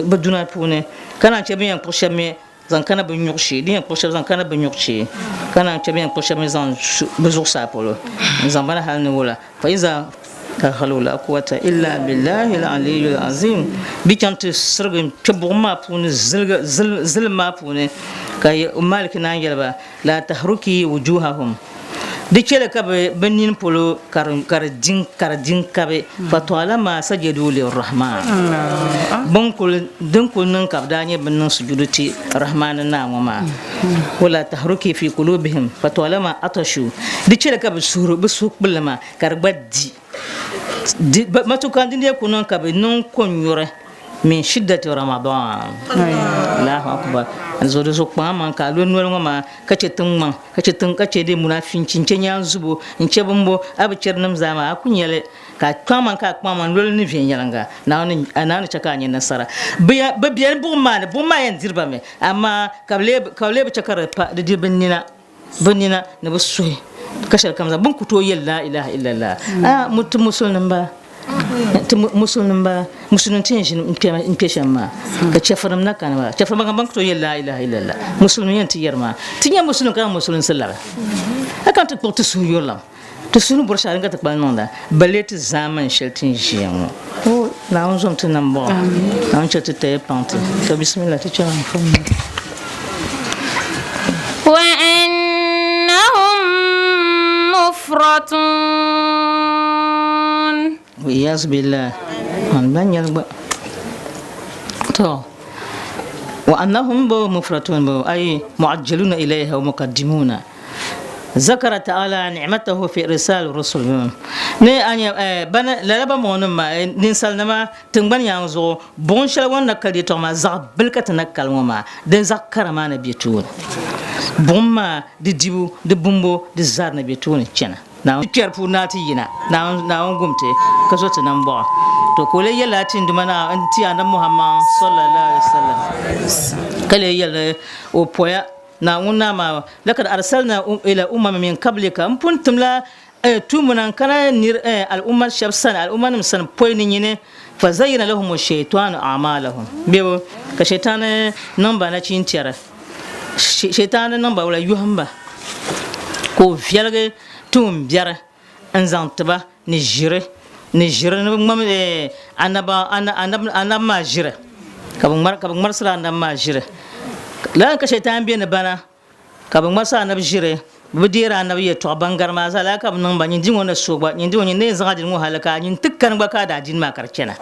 [SPEAKER 7] bɛ duna puuni, ka naan chɛ bɛ yɛn kpuɣi shɛba mi zaŋ kana bɛ nyuɣu shee, din yɛn kpuɣi shɛba zaŋ kana bɛ nyuɣu shee, ka naan chɛ bɛ yɛn kpuɣi shɛba mi zaŋ su bɛ zuɣusaa polo n-zaŋ ba na hali ni wula. Fa iza la hawla wala quwwata illa billahi al-aliyyil azim bi chaŋ ti sirigi n-kpe buɣim maa puuni zilim maa puuni ka Malik naan yɛli ba la tahruki wujuhahum di chɛli ka bɛ nini polo ka di di n-kabi fatɔalama sajadu lirrahman din kuli niŋ ka bɛ daa nyɛ bɛ niŋ sujudu ti Rahmani Naa ŋɔ maa wala tahruki fi kulubihim fatɔalama atashu di chɛli ka bɛ suhuri bɛ suhu kpulli maa ka di gba di di matuka di lee ku niŋ ka bɛ niŋ konyuri min shiddati Ramadan Allahu akbar zuɣu di zuɣu kpaŋ maŋ ka a lo noli ŋɔ maa ka chɛ tiŋ ka chɛ tiŋ ka chɛ dee munafinchi n chɛ nyaanzubo n chɛ bimbo a bi chɛri nim zaa maa a ku nyɛli ka a kpaŋ maŋ ka a kpaŋ maŋ noli ni viɛnyɛliŋga Naawuni Naawuni chɛ ka a nya nasara bɛ bɛ beni buɣim maa ni buɣim maa yɛn diri ba mi amaa ka bɛ lee ka bɛ lee bi chɛ ka di pa di di bɛ nina bɛ nina ni bɛ suhi ka shɛli kam zaa bɛ ni ku tooi yɛli laa ilaha illallah a mu ti musulinim ba ti musulinim ba musulim ti yɛn ʒini n kpe shɛm maa ka chɛfirinim na kani maa chɛfiri ban ku tooi yɛli laa ilaha illallah musulim yɛn ti yɛri maa ti nyɛ musulim ka musulinsi labi a kan ti kpuɣi ti suhu yurilim ti suhu ni bɔri shɛli din ka ti kpali niŋda balee ti zaamani shɛli ti ni ʒiya ŋɔ o Naawuni zom ti nambɔɣu Naawuni chɛ ti taya paŋ ti to bismillah ti chɛla anfooni
[SPEAKER 3] Wa annahum mufratun.
[SPEAKER 7] Wa iyazu billah man ban nyɛli gba to wa annahum bo mufratun bo ay muajjaluna ilayha wa muqaddimuna zakara ta'ala ni'matahu fi irsal rusul ni anya bana lala ba mo nim maa ninsalinima tingbani yaŋ zuɣu buɣum shɛli ŋɔ na kali yɛtɔɣa maa zaɣ bili ka ti na kali ŋɔ maa din zaɣ kara maa na bɛ tooni buɣum maa di dibu di bumbu di zari na bɛ tooni chana Naawuni kpɛri puuni naa ti yina Naawuni gum ti ka zo ti nambɔɣu. To ka o lee yɛlila ti Duuma na n-ti Anabi Muhammad sallallahu alaihi wasallam ka lee yɛli o poya Naawuni naa maa, Lakad arsalna ila umami min qablika, m pun timla tuumuna n-kana nir al'umma shɛba sani, al'ummanim sani pɔi ni nyini, fa zayyana lahumu shaytanu a'malahum, bebo ka shaytani niŋ ba nachintɛri, shaytani niŋ ba wula yɔhim ba, ka o viɛligi tuumbiɛri n-zaŋ ti ba ni ʒiri, ni ʒiri ni bɛ ŋmam anaba, anabi maa ʒiri, ka bɛ ŋmarisiri anabi maa ʒiri. Lala ka shaytani be ni bana. Ka bɛ ŋmarisi anabi ʒiri, bɛ bi deeri anabi yɛtɔɣa, ban gari maa zaa lala ka bɛ niŋ ba, nyin di ŋɔ ni so gba, nyin di ŋɔ, nyin ni yɛn zaŋ adiini ŋɔ hali ka a nyin ti kani gba ka a daa adiini maa ka di chana.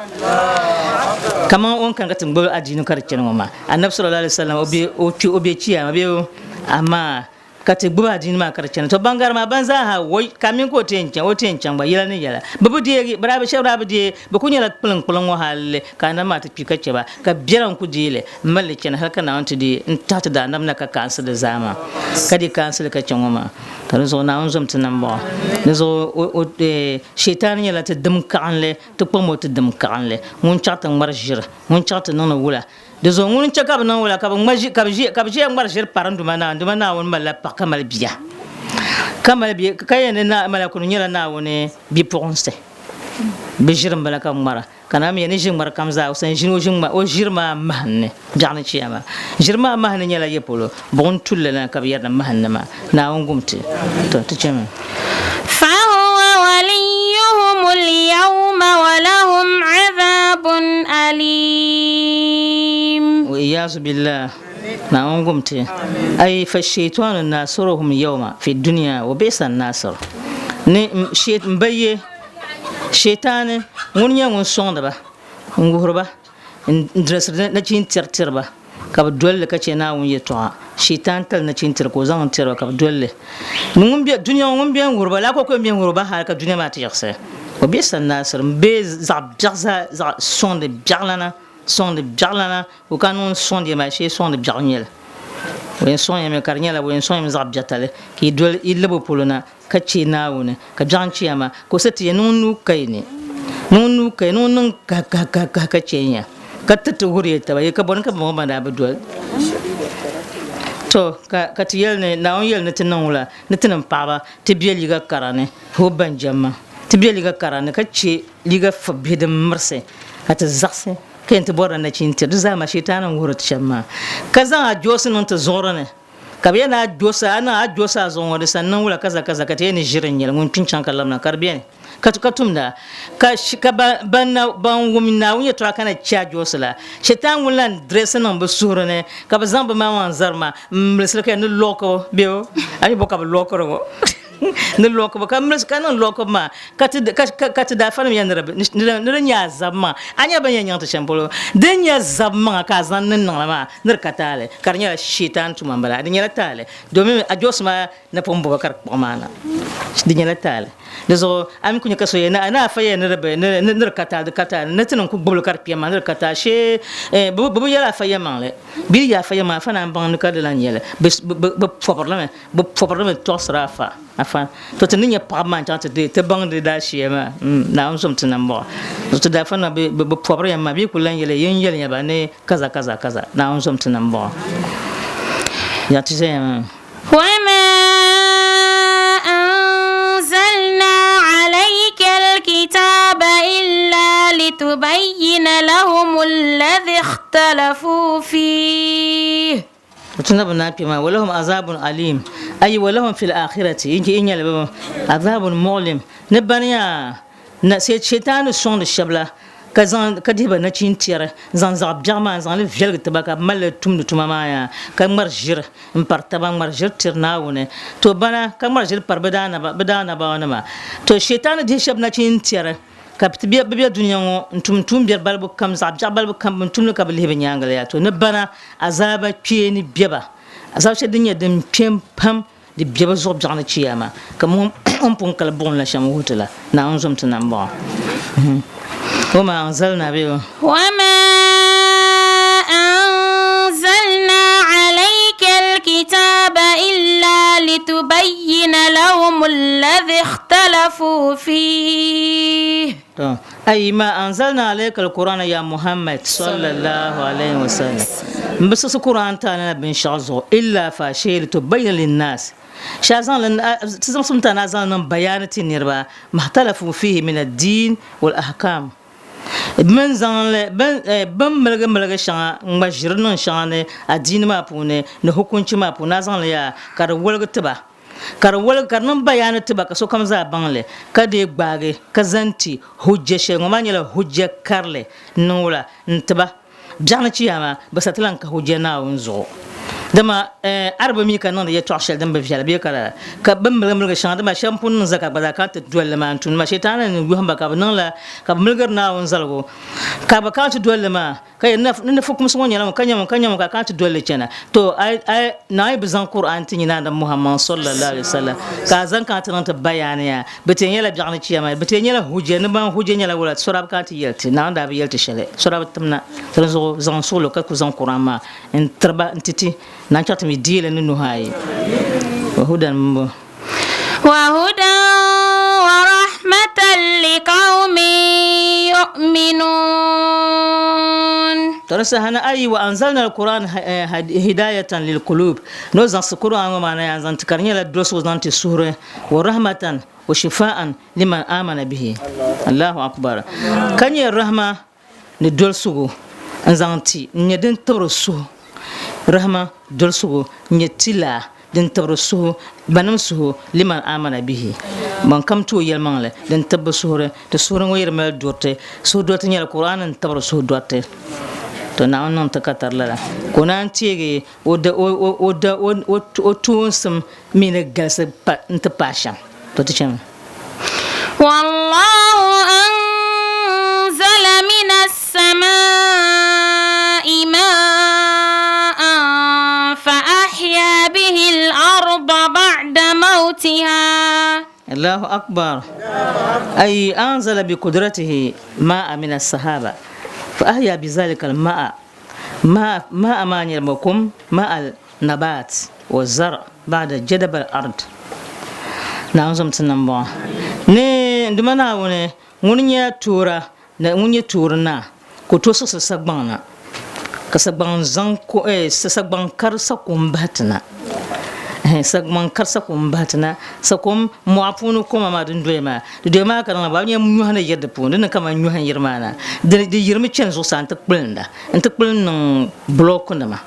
[SPEAKER 7] Kaman o ni kani ka ti gbubi adiini ka di chani ŋɔ maa, Anabi sallallahu alaihi wasallam o be o kpi o be chiyaama bee o, amaa ka ti gbubi adiini maa ka di chana. To ban gari maa ban zaa ha woi ka mini ka o ti yɛn chaŋ, o ti yɛn chaŋ gba yɛla ni yɛla. Bɛ bi deegi, bɛ daa bi shɛba daa bi deei, bɛ kuli nyɛla kpiliŋ kpiliŋ ŋɔ hali ka anabi maa ti kpi ka chɛ ba, ka biɛla n-ku deei li. M mali li chani hal ka Naawuni ti di n-tahi ti daanab na ka kaansi di zaa maa, ka di kaansi li ka chɛ ŋɔ maa. Ka di zuɣu Naawuni zom ti nambɔɣu. Di zuɣu o Shietaani nyɛla ti dim kaɣinli, ti kpaŋm o ti dim kaɣinli. Ŋun chaɣ ti ŋmari ʒiri, ŋun chaɣ ti niŋdi wula. Di zuɣu ŋuni n-chɛ ka bɛ niŋ wula, ka bɛ ŋma ʒi, ka bɛ ʒiya, ka bɛ ʒiya ŋmari ʒiri pari n Duuma Naawuni. Duuma Naawuni malila paɣ ka mali bia, ka mali bia, ka yɛn ni Malakunu nyɛla Naawuni bipuɣinsi. Bɛ ʒiri m-bala ka bɛ ŋmara. Ka naa mi ni ʒi ŋmari kam zaa o sani ʒini o ʒiri maa mahinni biɛɣu ni chiya maa. Ʒiri maa mahinni nyɛla ya polo buɣim tulli la ka bɛ yɛri ni mahinni maa. Naawuni gum ti. Tɔ ti chami.
[SPEAKER 3] فهو وليهم اليوم ولهم عذاب أليم.
[SPEAKER 7] Wa-iyazu billah. Naawuni gum ti. Ay fa-shaytanu nasiruhum yawma fi dunya wa bi'sa an-nasir. Ni m ba ye Shɛtaani ŋuni nyɛ ŋun sɔŋdi ba n-wuhiri ba n-dirisiri nachin tɛri tiri ba ka bɛ doli li ka chɛ Naawuni yɛtɔɣa. Shɛtaani tali nachin tɛri ka o zaŋ n-tɛri ba ka bɛ doli li. Ni ŋun be dunia ŋɔ ŋun beni wuhiri ba lala ka o ku yɛn beni wuhiri ba hali ka dunia maa ti yiɣisi. O be sannaasiri m-be zaɣ biɛɣu zaa zaɣ sɔŋdi biɛɣulana sɔŋdi biɛɣulana o ka niŋ sɔŋdi ya maa shee sɔŋdi biɛɣu n-nyɛ li. O yɛn sɔŋ ya mi ka di nyɛla o yɛn sɔŋ ya mi zaɣ biɛtali ka yi doli yi lab o polo na ka chɛ Naawuni, ka biɛɣu n-chɛ ya maa, ka o sa ti ya ni ŋun nuu ka yi ni, ni ŋun nuu ka yi ni ŋun niŋ kahikahikahi ka chɛ ya, ka tiriti wuhiri ya taba, yi ka bɔri ni ka bambɔŋɔ maa daa bi doli. To, ka ti yɛli ni Naawuni yɛli ni ti niŋ wula ni tinim paɣiba ti be liiga kara ni, hoo ban jɛmma, ti be liiga kara ni ka chɛ liiga fib bihi din mirisi ka ti zaɣisi ka yɛn ti bɔrila nachintiri, di zaa maa Shiitaani n-wuhiri ti shɛm maa, ka zaŋ a joosi niŋ ti zuɣuri ni. Ka bɛ yɛli ni a dosa, a niŋ a dosa a zuɣu ŋɔ di sa niŋ wula kaza kaza ka ti yɛli ni ʒiri n-nyɛli ŋun kpi n-chaŋ ka labina ka di beni ka ka tumda ka ka ban na ban wum Naawuni yɛtɔɣa ka na chɛ a joosi la Shɛtan ŋun lan dirɛsi niŋ bɛ suhuri ni ka bɛ zaŋ bɛ maŋmaŋ zari maa m-milisiri ka yɛli ni lɔkibu bɛ o a mi bɔ ka bɛ lɔkiri ŋɔ ni lɔkibu ka milisi ka niŋ lɔkibu maa ka ti ka ka ti daafanim yɛli ni di ni di nyɛ a zabi maŋa a nyɛla ban yɛn nyaŋ ti shɛm polo din nyɛ zabi maŋa ka a zaŋ ni niŋli maa ni di ka taali ka di nyɛla shiitaan tuma m-bala di nyɛla taali domin a joosi maa ni pun boba ka di kpuɣi maa na di nyɛla taali di zuɣu a mi ku nya ka so yɛli ni a fa yɛli ni di bi ni di ka taali di ka taali ni ti niŋ ku gbubili ka di kpɛm maa ni di ka taali shee bɛ bi yɛli afa yɛlimaŋli bɛ yi yɛli afa yɛlimaŋli afa naan baŋ ni ka di lan nyɛli bɛ pɔbirili mi Bɛ pɔbirimi tɔɣisiri afa, afa. To ti ni nya paɣiba maa n-chaŋ ti deei ti baŋ di daashiya maa, Naawuni zom ti nambɔɣu. Zuɣu ti daafa nima bɛ pɔbiri ya maa, bɛ yi kuli lan yɛli ya, yin yɛliya ba ni kaza kaza kaza, Naawuni zom ti nambɔɣu. Ya ti ʒeya maa.
[SPEAKER 3] وما أنزلنا عليك الكتاب إلا لتبين لهم الذي اختلفوا فيه
[SPEAKER 7] Tunda bɛ naan kpi maa, walahum azabun alim, ay walahum fil akhirati, yinki in nyɛli bɛ azabun muɣlim, ni bani yaa na shɛtaani sɔŋdi shɛba la, ka zaŋ ka dihi ba nachin tiɛri, n-zaŋ zaɣ biɛɣu maa n-zaŋ li viɛlgi ti ba ka bɛ mali li tumdi tuma maa yaa, ka ŋmari ʒiri m-pari taba, ŋmari ʒiri tiri Naawuni. To bana, ka ŋmari ʒiri pari bɛ daanabawanima. To shɛtaani dihi shɛba nachin tiɛri. Ka bɛ ti be bɛ dunia ŋɔ n-tum tuumbiɛri balibu kam, zaɣ biɛɣu balibu kam, bɛ ni tum li ka bɛ lihi bɛ nyaaŋa la yaa. To ni bana azaaba kpeeni be ba, azaaba shɛli din nyɛ din kpɛm pam di be bɛ zuɣu biɛɣu ni chiyaama, kaman o ni pun kali buɣim la shɛm wuhi ti la. Naawuni zom ti nambɔɣu. Wama anzalna bee o.
[SPEAKER 3] Wama anzalna alayka alkitaba illa litubayyina lahum alladhi ikhtalafu fihi.
[SPEAKER 7] To, Ayi ma anzalna alayka alqur'ana ya Muhammad sallallahu alayhi wa sallam. M bi siɣisi Qur'an ti a ni na binshɛɣu zuɣu illa faashee litubayyina linnas. Shee a zaŋ li ti zaŋsim ti a ni a zaŋ li niŋ bayaani ti niriba mahtalafu fihi min ad-din wal ahkam. Bɛ mini zaŋ li bɛ ni miligi miligi shɛŋa ŋ-ŋma ʒiri niŋ shɛŋa ni adiini maa puuni ni hukunchi maa puuni a zaŋ li yaa ka di woligi ti ba. Ka di woligi ka di niŋ bayaani ti ba ka sokam zaa baŋ li, ka dee gbaagi ka zaŋ ti hujja shɛli. Ŋɔ maa nyɛla hujja karili n-niŋ wula n-ti ba. Biɛɣuni Chiyaama, bɛ sa ti lan ka hujja Naawuni zuɣu. Dama a di bi mi ka niŋdi yɛtɔɣ shɛli din bi viɛla bee ka lala, ka bɛ ni miligi miligi shɛŋa, dama shɛba m-pun niŋ zaka gba zaa kana ti doli li maa n-tumdi maa. Shetani ni yɔhim ba ka bɛ niŋ la, ka bɛ miligiri Naawuni zaligu, ka bɛ kana ti doli li maa. Ka yɛli, Ni ni fukumsi ŋɔ nyɛla ŋun ka nya ŋun ka nya ŋun ka a kana ti doli li chana. To, a yi, a yi, Naawuni bi zaŋ Kur'aan ti nyini Annabi Muhammad sallallahu alaihi wasallam, ka a zaŋ kana ti niŋ ti bayaani yaa. Bɛ ti yɛn nyɛla biɛɣuni chiyama, bɛ ti yɛn nyɛla hujja, ni ban hujja nyɛla wula, so daa bi kana ti yɛli ti, Naawuni daa bi yɛli ti shɛli, so daa bi tim na. Di zuɣu zaŋ suɣulo ka ku zaŋ Kur'aan maa n-tiri ba n-ti ti, naan chaɣ ti mi deei li ni nuhi ayi. Wa hudan m-bo.
[SPEAKER 3] Wa hudan wa rahmatan liqawmin yu'minun.
[SPEAKER 7] To di saha ni ayi wa anzalna al-Qur'an hidayatan lil-qulub, ni o zaŋsi Qur'an ŋɔ maa na yaa n-zaŋ ti ka di nyɛla dolsigu zaŋ ti suhuri, wa rahmatan wa shifa'an liman amana bihi. Allahu akbar. Ka nyɛ rahma ni dolsigu n-zaŋ ti n-nyɛ din tibiri suhu, rahma dolsigu n-nyɛ tilaa din tibiri suhu, banim suhu, liman amana bihi, ban kam ti o yɛlimaŋli, din tibi bɛ suhuri, ti suhuri ŋɔ yi di mali doriti, suhu doriti nyɛla Kur'aani n-tibiri suhu doriti, to Naawuni niŋ ti ka tari lala, ka o naan teegi o o toonsim mi ni galisi n-ti paai shɛm, to ti chami.
[SPEAKER 3] Wallahu anzala mina as-samaa'i maa'an fa ahya bihi al-arda ba'da mawtiha.
[SPEAKER 7] Allahu akbar. Ay anzala bi qudratihi ma'a min as-sahaba fa ahya bi zalika al-ma'a. Ma'a ma'a maa nyɛla mokum ma'a nabat wa zar ba'da jadab al-ard. Naawuni zom ti nam bɔŋɔ. Ni n Duuma Naawuni ŋun nyɛ toora ni ŋun nyɛ toori naa ka o tooi siɣisiri sagbaŋ na ka sagbaŋ zaŋ ko eh, sagbaŋ kari sakom bahi ti na. Eh, sagbaŋ kari sakom bahi ti na. Sakom mɔɣu puuni koma maa din doya maa, di doya maa ka niŋ ba nyɛ nyɔhi ni yiri di puuni, di ni kamani nyɔhi n yiri maa na. Di di yirimi chani zuɣusaa n-ti kpulinda, n-ti kpuli niŋ bulookunima.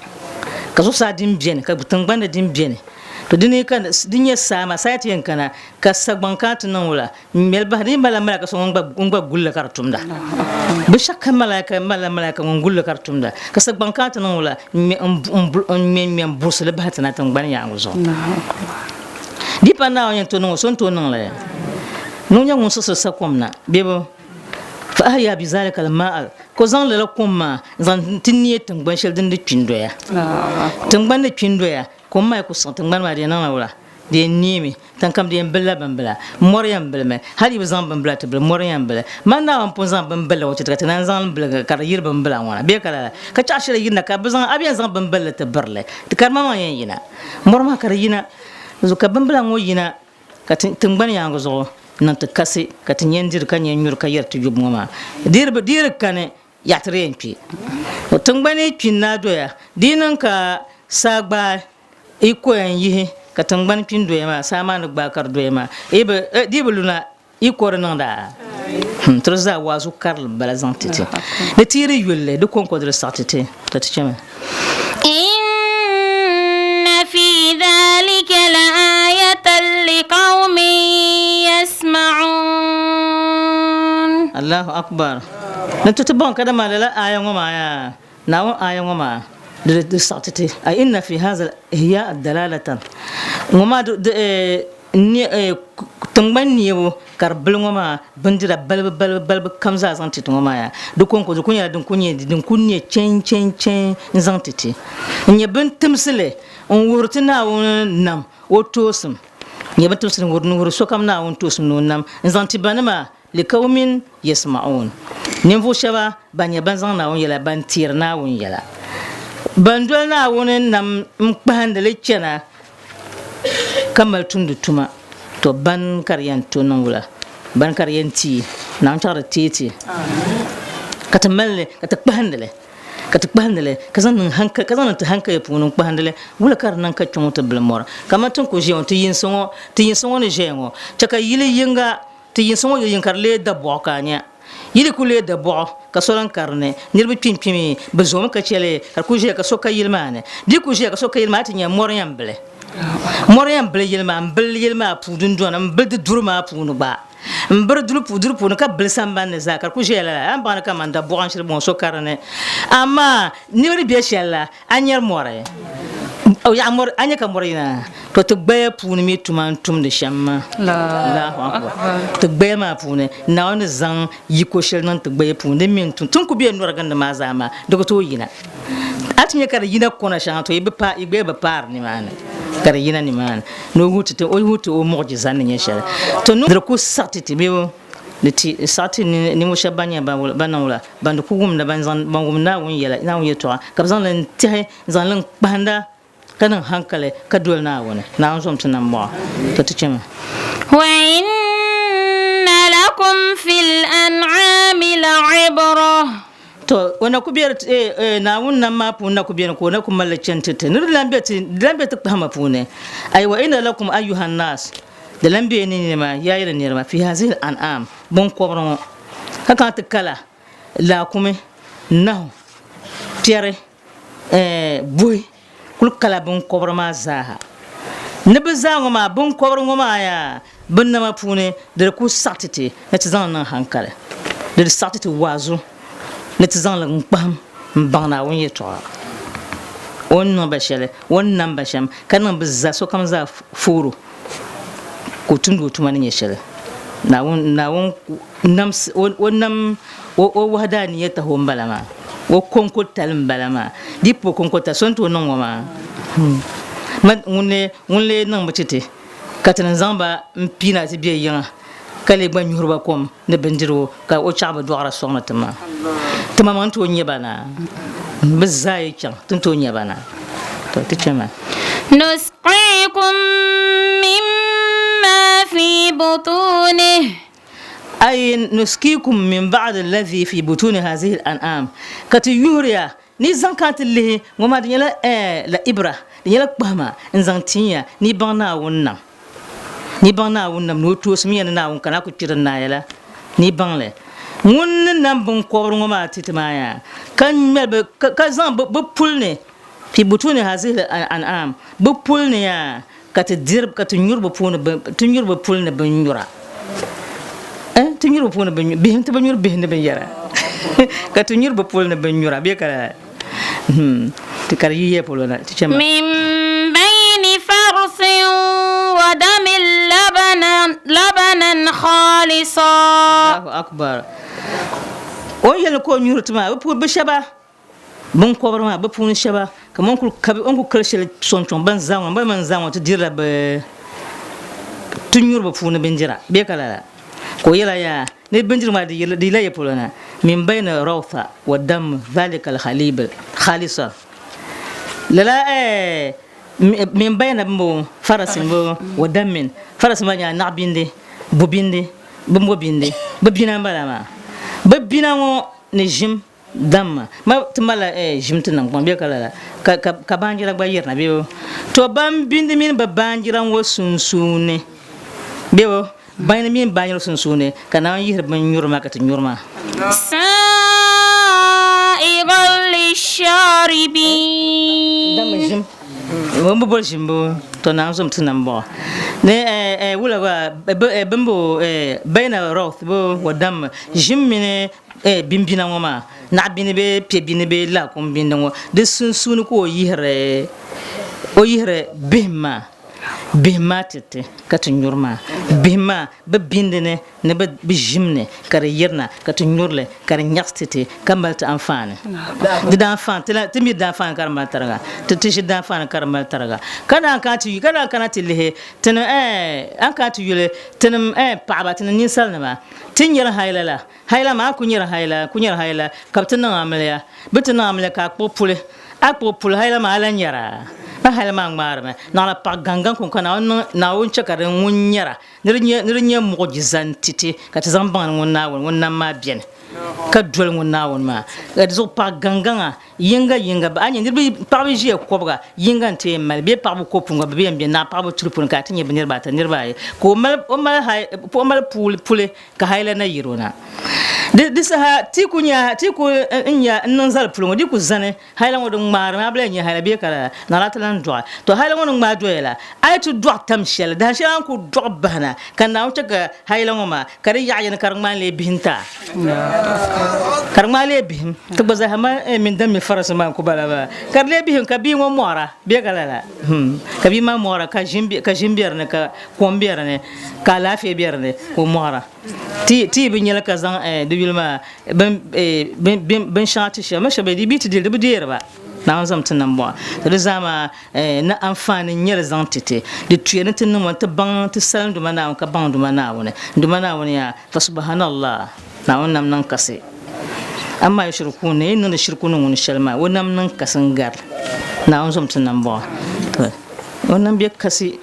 [SPEAKER 7] Ka zuɣusaa din beni, ka tiŋgbani din beni. To di ni ka di nyɛ saa maa, saa yi ti yɛn kana, ka sagbaŋ kana ti niŋ wula n-ŋmɛli bahi. Di yi malila malaika so ŋun gba ŋun gba guli li ka di tumda. Binshɛɣu kam malaika malila malaika ŋun guli li ka di tumda. Ka sagbaŋ kana ti niŋ wula n-ŋmɛ n-ŋmɛ ŋmɛ m-burisi li bahi ti na tiŋgbani yaangu zuɣu. Di pa Naawuni yɛn tooi niŋ o, so n-tooi niŋ li. Ni o nyɛ ŋun siɣisiri sakom na bee Fa ahya bi zalika al-ma'a, ka o zaŋ lala kom maa n-zaŋ ti neei tiŋgbani shɛli din di kpi n-doya. Tiŋgbani ni kpi n-doya, kom maa yi ku siɣi tiŋgbani maa di yɛn niŋla wula? Di yɛn neemi, tiŋkam di yɛn bilila bimbila, mɔri yɛn bilimi, hali yi bi zaŋ bimbila ti bili, mɔri yɛn bili. Man Naawuni pun zaŋ bimbilli ŋɔ ti ti ka ti naan zaŋ li biligi ka di yiri bimbila ŋɔ na bee ka lala? Ka chaɣ shɛli yirina ka bɛ zaŋ, a bi yɛn zaŋ bimbilli ti birili, ka di maŋmaŋ yɛn yina. Mɔri maa ka di yina, ka bimbila ŋɔ yina Ka ti tiŋgbani yaaŋa zuɣu niŋ ti kasi, ka ti nya n-diri ka nya n-nyuri ka yɛri ti yubu ŋɔ maa. Di yi di kani, yaɣa ti di yɛn kpi. O tiŋgbani yi kpi n-naai doya, di yi niŋ ka saa gbaai yi koya n-yihi ka tiŋgbani kpi n-doya maa, saa maa ni gbaai ka di doya maa, di yi bi luna, yi ko di niŋda a? Ti di zaa waazu karili m-bala zaŋ ti ti. Di ti yi di yuli li, di kɔŋko di di saɣi ti ti, ka ti chami.
[SPEAKER 3] Inna fi dhalika la ayatan li qawmin yasma'un.
[SPEAKER 7] Allahu akbar. Ni ti ti bɔŋ kadama lala aya ŋɔ maa yaa, Naawuni aya ŋɔ maa di di saɣi ti ti, ay inna fi hadha al-ihya dalalatan, ŋɔ maa di tiŋgbani neebu ka di bili ŋɔ maa bindira balibu balibu balibu kam zaa zaŋ ti ti ŋɔ maa yaa, di kɔŋko di kuli nyɛla din kuli nyɛ din kuli nyɛ chɛn chɛn chɛn n-zaŋ ti ti n-nyɛ bin timsili n-wuhiri ti Naawuni nam o toosim n-nyɛ bin timsili n-wuhiri sokam Naawuni toosim ni o nam n-zaŋ ti banima Liqawmin yasma'un, ninvuɣ shɛba ban nyɛ ban zaŋ Naawuni yɛla, ban teeri Naawuni yɛla, ban doli Naawuni nam n-kpahindi li chana ka mali tumdi tuma, tɔ ban ka di yɛn to niŋ wula? Ban ka di yɛn ti? Naawuni chaɣ di teei ti ka ti mali li ka ti kpahindi li ka ti kpahindi li ka zaŋ niŋ hankali ka zaŋ niŋ ti hankali puuni n-kpahindi li wula ka di niŋ ka kpe ŋɔ ti bili mɔri kamani ti ni kuli ʒiya ŋɔ ti yinsi ŋɔ ti yinsi ŋɔ ni ʒiya ŋɔ chɛ ka yili yiŋga ti yinsi ŋɔ yili yiŋga ka di leei dabɔɣu ka a nya yili kuli leei dabɔɣu ka so lan ka di ni niriba kpimkpimi bɛ zoomi ka chɛ li ka di kuli ʒiya ka so ka yili maa ni di yi kuli ʒiya ka so ka yili maa a ti nya mɔri yɛn bili mɔri yɛn bili yili maa m-bili yili maa puu dundɔni m-bili di duri maa puuni gba M biri duri puuni ka bili sambani ni zaa ka di kuli ʒɛya lala. A ni baŋ ni kaman dabɔɣu n-shiri bɔŋɔ so ka di ni. Amaa niriba ni be shɛli la, a nyari mɔri. Yaɣa mɔri, a nya ka mɔri yina. To ti gbaya puuni mi tuma n-tumdi shɛm maa. Allahu Akbar. Ti gbaya maa puuni, Naawuni ni zaŋ yiko shɛli niŋ ti gbaya puuni din mi n-tum. Ti ni kuli be nɔrigindi maa zaa maa, di ku tooi yina. A ti nya ka di yina kɔna shɛŋa, to yi bi paai, yi gbaya bi paari nimaani. Ka di yina nimaani ni o wuhi ti o wuhi ti o muɣijiza ni nyɛ shɛli. To ni di ku saɣiti ti bee di ti saɣiti ninvuɣ shɛba ban nyɛ ban niŋ wula, ban di ku wumda, ban zaŋ ban wum Naawuni yɛla, Naawuni yɛltɔɣa, ka bɛ zaŋ li n-tɛhi n-zaŋ li n-kpahinda ka niŋ hankali ka doli Naawuni. Naawuni zom ti nambɔɣu. To ti chɛmi.
[SPEAKER 3] Wa inna lakum fil an'aami la'ibrah.
[SPEAKER 7] To, o na ku be Naawuni nam maa puuni na ku beni ka o na ku mali li chani ti ti ni di lan be ti, di lan be ti kpahima puuni. Ay wa inna lakum ayyuha n-naas, di lan be ni nima, yaa yili niriba, fi hazihi al-an'aam, biŋkɔbiri ŋɔ, ka kana ti kala, laakumi, nahu, piɛri, buhi, kuli kala biŋkɔbiri maa zaaha. Ni bɛ zaa ŋɔ maa, biŋkɔbiri ŋɔ maa yaa bɛ nama puuni di di kuli saɣiti ti ni ti zaŋ li niŋ hankali. Di di saɣiti ti waazu ni ti zaŋ li n-kpahim m-baŋ Naawuni yɛtɔɣa, o ni niŋ ba shɛli, o ni nam ba shɛm, ka niŋ bɛ zaa sokam zaa fooro ka o tumdi o tuma ni nyɛ shɛli. Naawuni, Naawuni nam, o nam o wahadaaniya tahi o m-bala maa, o kɔŋko tali m-bala maa. Di yi pa o kɔŋko tali, so ni tooi niŋ ŋɔ maa? Ŋun lee niŋ bi ti ti, ka ti ni zaŋ ba m-piina ti be yiŋa, ka lee gba nyuhiri ba kom ni bindirigu, ka o chaɣ bi dɔɣira sɔŋdi ti maa. Ti maŋmaŋ ni tooi nya ba na. Bɛ zaa yi chaŋ, ti ni tooi nya ba na. To, ti chɛ ma.
[SPEAKER 3] Nusqiikum mimma fi butunih.
[SPEAKER 7] Ay nuskiikum min ba'di alladhi fi butuni hazihi al-an'am, ka ti yuhiri ya ni yi zaŋ kana ti lihi ŋɔ maa di nyɛla eh la ibra, di nyɛla kpahima n-zaŋ tin ya ni yi baŋ Naawuni nam, ni yi baŋ Naawuni nam ni o toosim ya ni Naawuni kana ku kpi di naaya la, ni yi baŋ li. Ŋun ni nam biŋkɔbiri ŋɔ maa ti ti maa yaa, ka ŋmɛli bɛ, ka zaŋ bɛ bɛ puli ni, fi butuni hazihi al-an'am, bɛ puli ni yaa, Ka ti diri, ka ti nyuri bɛ puuni bin, ti nyuri bɛ puli ni binnyura. Eh, ti nyuri bɛ puuni binnyura, bihim, ti bi nyuri bihim ni binyɛra. Ka ti nyuri bɛ puli ni binnyura, bee ka lala? Hmm, ti ka di yi ya polo na, ti chɛ ma.
[SPEAKER 3] Min bayni farsin wa damin labanan, labanan khalisa.
[SPEAKER 7] Allahu akbar. O ni yɛli ni ka o nyuri ti maa, bɛ puuni bɛ shɛba Binkɔbiri maa bɛ puuni shɛba kamani o ni kuli kali shɛli sɔŋ kpɛŋ ban zaa ŋɔ bɛ mini zaa ŋɔ ti dirila bɛ ti nyuri bɛ puuni bindira bee ka lala ka o yɛla yaa ni bindirigu maa di yila ya polo na min bayni rawtha wa dam dhalika al-khalib khalisa lala min bayna bimbo farasin bo wa dammin farasin maa nyɛla naɣibindi bubindi bimbo bindi bɛ bina m-bala maa bɛ bina ŋɔ ni ʒim Damma, ma ti malila ʒim ti niŋgbuŋ bee ka lala, ka, ka, ka baanjira gba yirina bee bo? To ban bindi mini bɛ baanjira ŋɔ sunsuuni bee bo? Bandi mini baanjira sunsuuni ka Naawuni yihiri binnyuri maa ka ti nyuri maa.
[SPEAKER 3] Sa'igan lisharibin.
[SPEAKER 7] Damma ʒim, bɛ ni bi boli ʒim bo? To Naawuni zom ti nambɔɣu ni wula gba bɛ ni bo bayna rawth bo wa damma ʒim mini Bimbina ŋɔ maa, naɣibini bee piɛbini bee laakum bindi ŋɔ, di sunsuuni ka o yihiri o yihiri bihim maa, bihim maa ti ti ka ti nyuri maa. Bihim maa bɛ bindi ni ni bɛ ʒim ni ka di yirina ka ti nyuri li ka di nyaɣisi ti ti ka mali ti anfaani. Di daanfaani, ti ti mi daanfaani ka di mali tariga, ti ti ʒi daanfaani ka di mali tariga. Ka naan kana ti ka naan kana ti lihi tinim a ni kana ti yuli tinim paɣaba, tinim ninsalinima, ti nyari haila la, Haila maa ku nyari haila, ku nyari haila, ka bɛ ti niŋ amiliya. Bɛ ti niŋ amiliya ka a kpuɣi puli. A kpuɣi puli, haila maa a lan nyara. Ma hali maa ŋmaarimi, naɣila paɣ gaŋgaŋ kuŋ ka Naawuni niŋ Naawuni chɛ ka di ŋun nyɛra ni di nyɛ ni di nyɛ muɣijiza n-ti ti, ka ti zaŋ baŋ ni ŋun Naawuni ŋun nam maa beni, ka doli ŋun Naawuni maa. Ka di zuɣu paɣ gaŋgaŋa yiŋga yiŋga, a nya niriba yi paɣiba yi ʒiya kɔbiga, yiŋga nti yɛn mali bee paɣiba ko puuni ka bɛ yɛn be naɣ paɣiba tudu puuni ka a ti nya bɛ niriba ata niriba ayi ka o mali o mali hai o mali puuli puli ka haila na yiri o na. Di di saha ti ku nya ti ku n nya n niŋ zali puli ŋɔ di ku zani Haila ŋɔ din ŋmaari maa bila nyɛ haila bee ka lala naɣila ti lan dɔɣi. Tɔ haila ŋɔ ni ŋmaai doya la, a yi ti dɔɣi tam shɛli, dahin shɛli a ni ku dɔɣi bahi na ka Naawuni chɛ ka haila ŋɔ maa ka di yaɣi yini ka di ŋmaai leei bihim ti a. Ka di ŋmaai leei bihim. Ti gba zaaha mali min dammi farisi maa n-ku bala maa. Ka di leei bihim ka bia ŋɔ mɔɣira bee ka lala? Hum. Ka bia maa mɔɣira ka ʒim be di ni ka kom be di ni ka alaafee be di ni ka o mɔɣira. Ti ti bi nyɛli ka zaŋ di yuli maa binshɛŋa ti shɛba, mi shɛba di bi ti dili di bi deeri ba. Naawuni zaŋmi ti nambɔɣu. To di zaa maa ni anfaani n-nyɛ li zaŋ ti ti. Di tuya ni ti niŋ ba ni ti baŋ ti salim Duuma Naawuni ka baŋ Duuma Naawuni. Duuma Naawuni yaa, Fasubahanallah, Naawuni nam niŋ kasi. Amaa yushrikuun, ni yi niŋdi shiriku ni ŋuni shɛli maa, o nam niŋ kasi n-gari Naawuni zaŋmi ti nambɔɣu. To o nam be kasi.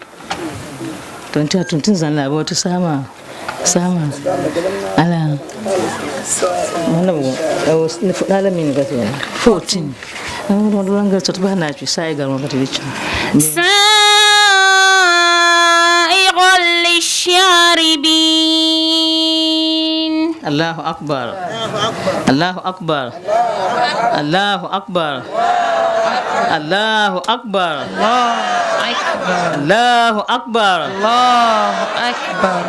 [SPEAKER 7] To n-tɛha tuntun zani la bɔ ti saha maa. Sama ala mana bu ala min ga 14 an ga to ba na ci sai ga ma ta ci
[SPEAKER 3] سائغ للشاربين
[SPEAKER 7] Allahu akbar Allahu akbar Allahu akbar Allahu akbar Allahu akbar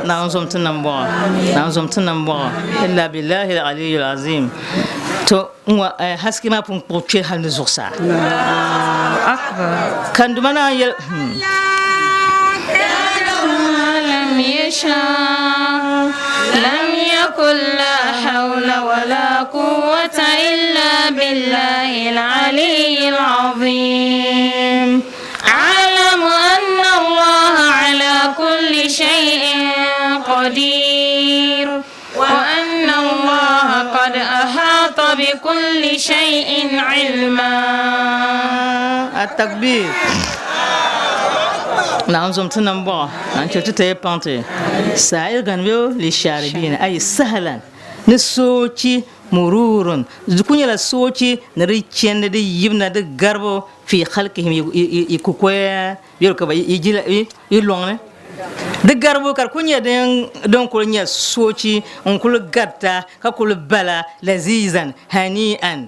[SPEAKER 7] Naawuni zom ti nambɔɣu Naawuni zom ti nambɔɣu illa billahi al-aliyyil azim to n ŋɔ haske maa pun kpuɣi kpe hali ni zuɣusaa ka n Duuma naan yɛli
[SPEAKER 3] لم يشاء لم يكن لا حول ولا قوة إلا بالله العلي العظيم أعلم أن الله على كل شيء قدير وأن الله قد أحاط بكل شيء علما
[SPEAKER 7] التكبير Naawuni zom ti nambɔɣu n chɛ ti ti paŋ ti sa'igan bɛ lisharibina ay sahlan ni soochi mururun di ku nyɛla soochi ni di chɛndi di yibna di garibu fi khalqihim yi kukoya yɛli ka yi jila yi lɔŋni di garibu ka di kuli nyɛ din kuli nyɛ soochi n kuli garita ka kuli bala lazizan hani'an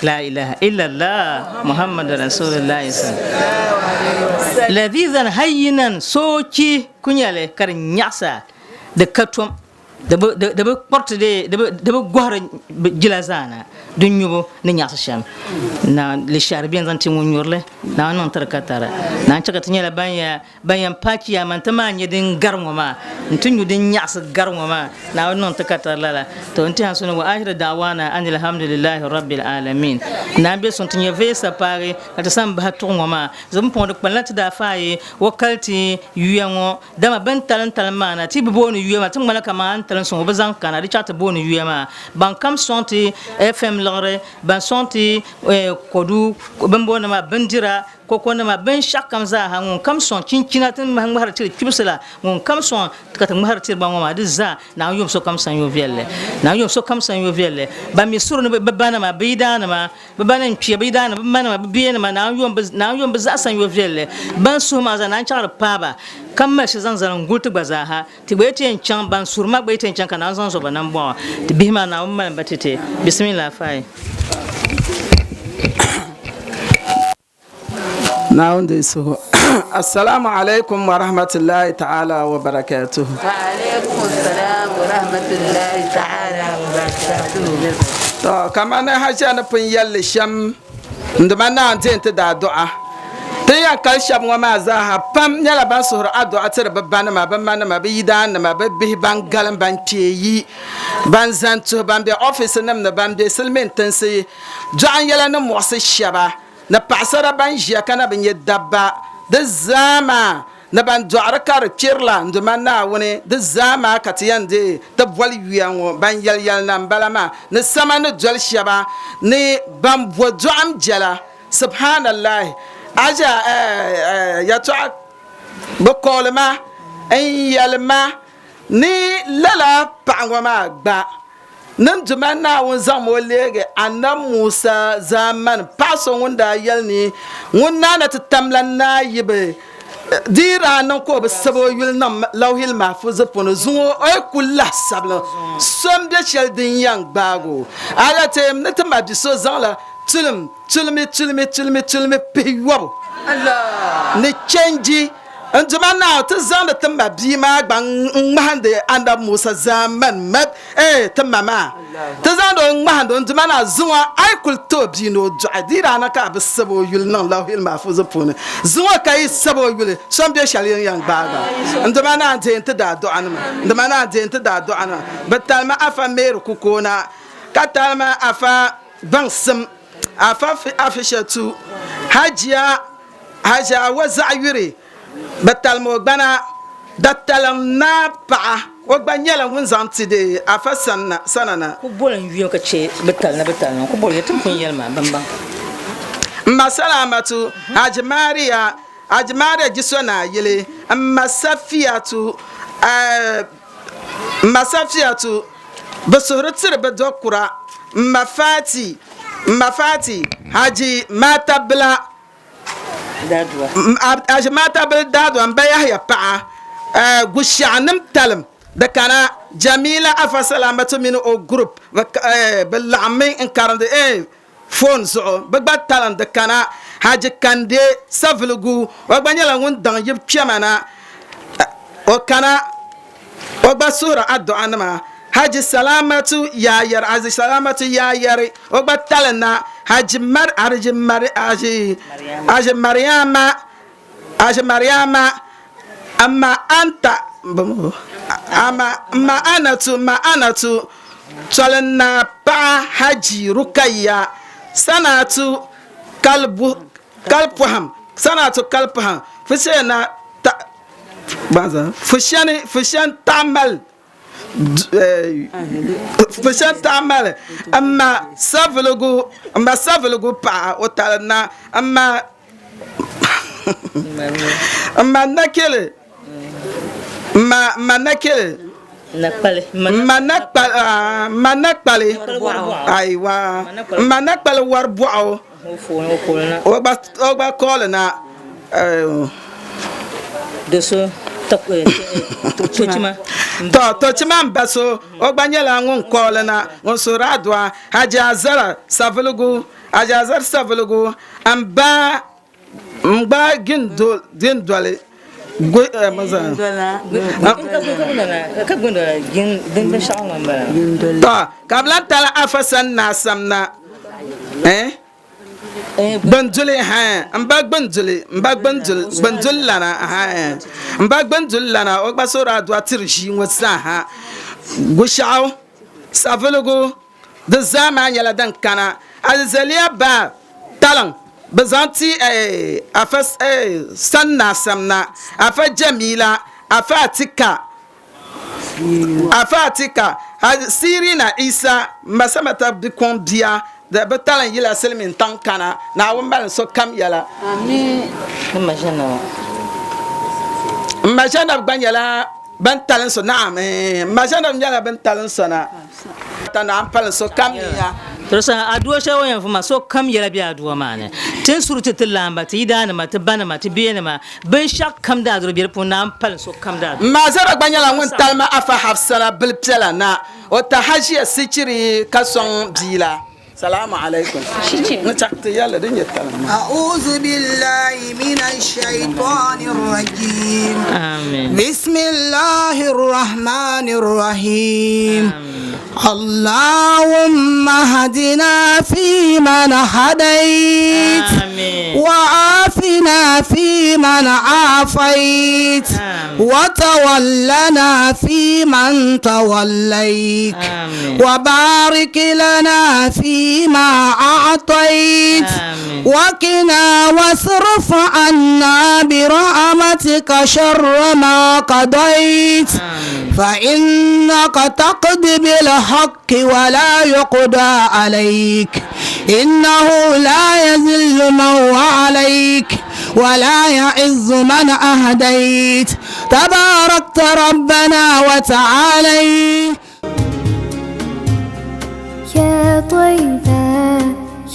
[SPEAKER 7] la ilaha illallah muhammadu rasulullah lazizan hayyinan soochi ku nyɛli ka di nyaɣisa di ka tom Di bi kpɔriti di bi gɔhiri jila zaa na di nyubu ni nyaɣisi shɛm. Na lishɛhiri beni zaŋ ti ŋun nyuri li, Naawuni niŋ tiri ka tara. Naawuni chɛ ka ti nyɛla ban yɛn paai chiyaama nti maa nyɛ din gari ŋɔ maa, nti nyu din nyaɣisi gari ŋɔ maa. Naawuni niŋ ti ka tari lala. To n tɛha suni wa ahiru da'wana anil hamdulillahi rabbil alamin. Naawuni be suŋ ti nyɛ veesa paagi ka ti sa m-bahi tuɣi ŋɔ maa. Zuɣu pumpɔŋɔ di kpanila ti daa faai o kali ti yuya ŋɔ. Dama bɛ ni talim talim maa na, ti bi booni yuya maa, ti ŋmanila kaman a ni talim sɔŋ o bi zaŋ kana, di chaɣ ti booni yuya maa. Ban kam sɔŋ ti FM liɣiri, ban sɔŋ ti kɔdu, bɛ ni booni maa bindira, kokonima, binshɛɣukam zaa ha, ŋun kam sɔŋ chinchina ti ni ŋmahiri tiri kpibisi la, ŋun kam sɔŋ ka ti ŋmahiri tiri ba ŋɔ maa, di zaa Naawuni yom sokam sanyo viɛlli. Naawuni yom sokam sanyo viɛlli. Ban mi suri ni bɛ banima, bɛ yidaanima, Bɛ ba ni n-kpiya, bɛ yidaanima, bɛ manima, bɛ biyanima, Naawuni yom bɛ, Naawuni yom bɛ zaɣa sanyo viɛlli. Ban suhi maa zaa, Naawuni chaɣiri paai ba, ka mali shili zaŋ zali n-guli ti gba zaa ha. Ti gba yi ti yɛn chaŋ, ban suhiri maa gba yi ti yɛn chaŋ ka Naawuni zaŋ zuɣu ba nambɔɣu. Ti bihi maa, Naawuni malim ba ti ti. Bisimilah fayi.
[SPEAKER 4] Naawuni deei suhu. Assalamu alaikum wa rahmatullahi ta'ala wa barakatuhu.
[SPEAKER 6] Wa alaikum assalam wa rahmatullahi ta'ala wa barakatuhu.
[SPEAKER 4] To kamani Hajiya ni pun yɛlli shɛm n dima naan deei nti daa du'a. Ti ni yɛn kali shɛba ŋɔ maa zaaha pam nyɛla ban suhiri adu'a tiri bɛ banima, bɛ manima, bɛ yidaannima, bɛ bihi ban galim, ban kpee yi, ban zani tuhi, ban be ofiisinim ni, ban be silimiin tinsi dɔɣim yɛla ni muɣisi shɛba. Ni paɣisara ban ʒiya ka na bi nyɛ dabba, di zaa maa, ni ban dɔɣiri ka di kpirila n Duuma Naawuni, di zaa maa ka ti yɛn deei ti boli yuya ŋɔ, ban yɛli yɛli na m-bala maa, ni sama ni doli shɛba, ni ban bo dɔɣim jɛla. Subhaanallahi! Aja yɛtɔɣa bi kooli ma n-yɛli ma ni lala paɣa ŋɔ maa gba ni n Duuma Naawuni zaŋm o leegi Annabi Musa zaamani paɣ so ŋun daa yɛli ni ŋun naa na ti tamla naa yi bi di yi daa niŋ ka o bi sab o yuli niŋ Lauhil Mahfuzi puuni zuŋɔ o yi kul lahi sabili so m-be shɛli din yɛn gbaag o. A teem ni ti ma bi so zaŋla tulim tulimi tulimi tulimi tulimi pihiyɔbu ni chɛnji n Duuma Naawuni ti zaŋdi ti ma bia maa gba n-ŋmahindi Anabi Musa zaamani ma eh ti ma maa ti zaŋdi o ŋmahindi o n Duuma Naawuni zuŋɔ a yi kuli ti o bia ni o dɔɣi di yi daa niŋ ka a bi sabi o yuli niŋ Lauhil Mahfuzi puuni zuŋɔ ka yi sabi o yuli so m-be shɛli yin yɛn gbaagi ba n Duuma Naawuni deei n-ti daadɔɣinima n Duuma Naawuni deei n-ti daadɔɣinima bɛ talima Afa Mary Kukoona ka talima Afa Baŋsim Afa Afishatu Hajia Hajia Awa Zaɣiyuri bɛ talim o gbana dataliŋ naa paɣa o gba nyɛla ŋun zaŋ ti di Afa sana na.
[SPEAKER 7] Ku boli n yuya ka chɛ bɛ tali na bɛ tali na ku boli ya ti ni pun yɛli maa bambaŋ.
[SPEAKER 4] M ma Salamatu Haji Maria Haji Maria Jiso Naayili m ma Safiyatu m ma Safiyatu Bɛ suhuri tiri bɛ dɔkura m ma Fati, m ma Fati, Haji Matabila, Haji Matabili Daadua m ba Yahaya paɣa, Gushiɛɣunim talim di kana Jamila Afa Salamatu mini o group bɛ laɣimmi n-karindi phone zuɣu bɛ gba talim di kana Haji Kande Saviligu o gba nyɛla ŋun daŋ yibu kpɛma na o kana o gba suhiri adu'a nima Haji Salamatu Yaayari Haji Salamatu Yaayari o gba talim na Haji Mar Haji Mar Haji Haji Mariama Haji Mariama Amma anta ama ma anatu ma anatu Tɔlinna paɣa Haji Rukayya Sanatu kalbu kalpɔhim Sanatu kalpɔhim Fushena ta Fusheni Fushen taɣamal Fushen taɣamal Mma Saviligu Mma Saviligu paɣa o talinna Mma Mma Nakele Mma Nakele Mma Nakpali Mma Nakpali ayiwa Mma Nakpali wari bɔɣu o gba kooli na to Tochima m ba so o gba nyɛla ŋun kooli na ŋun suhuri adua Haji Azara Saviligu Haji Azara Saviligu m ba M gbaai gindoli Tɔ! Ka bɛ lahi tali Afa sani Naa Samna Gbunduli hɛn m ba Gbunduli m ba Gbunduli Gbunduli lana hɛn m ba Gbunduli lana o gba suhuri adua tiri ʒii ŋɔ zaa ha Gushiɛɣu Savelugu Di zaa maa nyɛla din kana Alizaliya baa taliŋ bɛ zaŋ ti Afa sani Naa Samna, Afa Jamila, Afa Atika, Afa Atika, Sirina Isa, Masamata bikuŋ bia, bɛ taliŋ yila silimiin tiŋ kana. Naawuni mali sokam yɛla. M ma Zainab gba nyɛla ban talim so naam m ma Zainab nyɛla bin talim so na. Ta naan pali sokam niya.
[SPEAKER 7] To saha aduwa shɛli o yɛn fu maa sokam yɛla bɛ aduwa maa ni. Ti ni suri ti ti laamba, ti yidaanima, ti banima, ti biyanima, binshɛɣu kam daa duri bɛ di puuni naan pali sokam daa duri.
[SPEAKER 4] M ma Zara gba nyɛla ŋun talima Afa Hafsana bilpiɛla na. O ta Hajiya sichiri ka sɔŋ bia la. Salaamu alaikum. N chak ti yɛlli din nyɛ talim maa.
[SPEAKER 8] A'uuzu billahi mina shaytaani rajiim.
[SPEAKER 7] Amin.
[SPEAKER 8] Bismillahi rahmani rahim. Allahumma hadina fi man hadayt.
[SPEAKER 7] Amin.
[SPEAKER 8] Wa afina fi man afayt.
[SPEAKER 7] Amin.
[SPEAKER 8] Wa tawallana fi man tawallayt.
[SPEAKER 7] Amin.
[SPEAKER 8] Wa barik lana fi ma a'tayt.
[SPEAKER 7] Amin.
[SPEAKER 8] Wa qina wasrif anna bi rahmatika sharra ma qadayt.
[SPEAKER 7] Amin.
[SPEAKER 8] Fa innaka taqdi bil haqq. ولا يقضى عليك إنه لا يذل من وعليك ولا يعز من أهديت تباركت ربنا وتعاليت
[SPEAKER 5] يا طيبة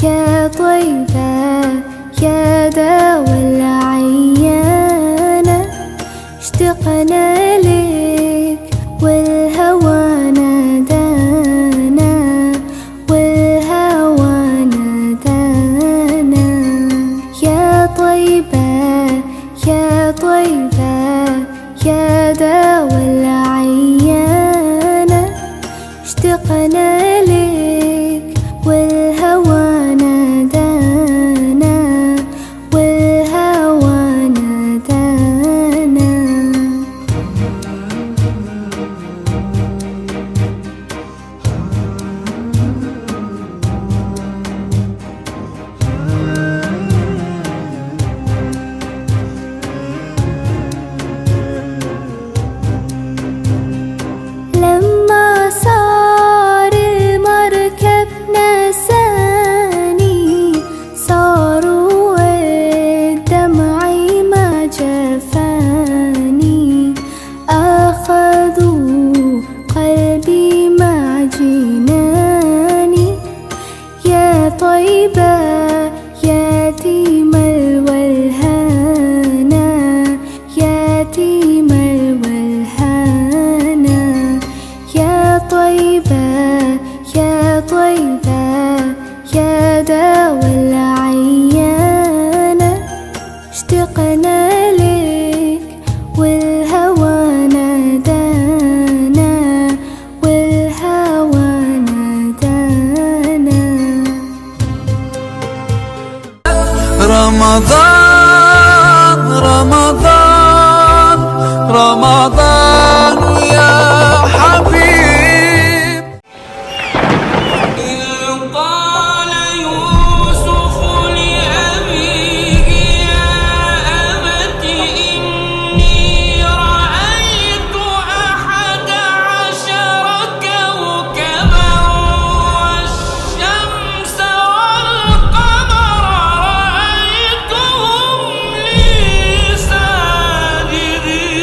[SPEAKER 5] يا طيبة يا داوى العيانة اشتقنا لك والهوى نادانا والهوى نادانا يا طيبة يا طيبة يا داوى العيانة اشتقنا لك والهوى نادانا والهوى نادانا. لما صار المركب نساني صاروا الدمع ما جفاني أخذوا قلبي مع جناني يا طيبة يتيم الولهانا يتيم الولهانا يا طيبة يا طيبة يا داوى العيانة اشتقنا لك والهوى نادانا والهوى نادانا.
[SPEAKER 9] رمضان رمضان رمضان يا حبيب.
[SPEAKER 3] إذ قال يوسف لأبيه يا أبت إني رأيت 11 كوكبا والشمس والقمر رأيتهم لي ساجدين.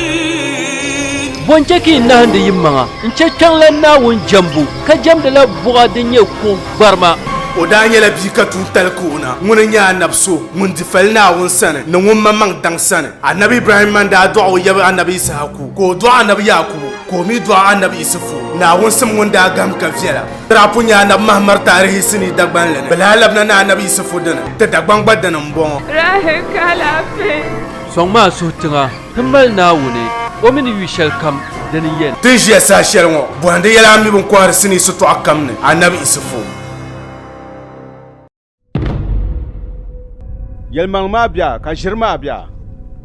[SPEAKER 1] Bɔ n-chɛ ka yi nahindi yimaŋa n-chɛ kpiɔŋlan Naawuni jɛmbu, ka jɛmdila buɣa din nyɛ kuɣ gbarima.
[SPEAKER 2] O daa nyɛla bia ka tuuntali ka o na ŋuni n-nyɛ anabi so ŋun di fali Naawuni sani ni ŋun maŋmaŋ daŋ sani. Anabi Ibrahimma n-daa dɔɣi o yaba anabi Yisahaku, ka o dɔɣi anabi Yakubu, ka o mi dɔɣi anabi Isufu. Naawuni sim ŋun daa gahim ka viɛla. Ti daa pun nyɛ anabi Mahamar taarihi sinii Dagbanli ni. Bɛ lahi labina ni anabi Isufu dini, ti Dagbaŋ gba dini m-bɔŋɔ.
[SPEAKER 3] Rahi ka alaafee.
[SPEAKER 1] Sɔŋ ma a suhu tiŋa, ti mali Naawuni, o mi ni yu shɛlikam dini yɛn.
[SPEAKER 2] Ti ni ʒiya saha shɛli ŋɔ, bɔhindi yɛla a mi bɛ ni kɔhiri sinii sitɔɣu kam ni anabi Isufu.
[SPEAKER 10] Yɛlimaŋli maa bia ka ʒiri maa bia,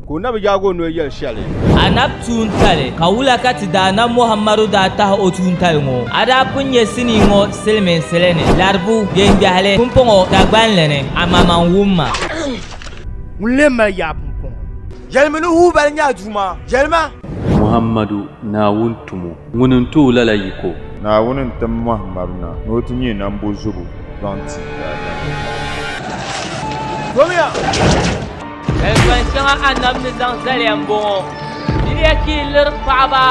[SPEAKER 10] ka o na bi yaag o noli yɛli shɛli.
[SPEAKER 11] Anab tuuntali, ka wula ka ti Daanab Muhammadu daa tahi o tuuntali ŋɔ? A daa pun nyɛ sinii ŋɔ silimiinsili ni, Laribu, Biɛŋgbɛhili, pumpɔŋɔ Dagbanli ni, amaa man wum ma.
[SPEAKER 12] Ŋun lee mali yaa pumpɔŋɔ?
[SPEAKER 13] Yɛlimi ni Huubali nyɛ a Duuma. Yɛlima.
[SPEAKER 1] Muhammadu, Naawuni tumo, ŋuni n-ti o lala yiko.
[SPEAKER 14] Naawuni n-tim Muhammadu na ni o ti nyɛ nambozubo zaŋ ti daadam.
[SPEAKER 13] Domiya!
[SPEAKER 11] Kaliban shɛŋa Anab ni zaŋ zaliya m-bɔŋɔ, Miriya ka yi liri paɣiba,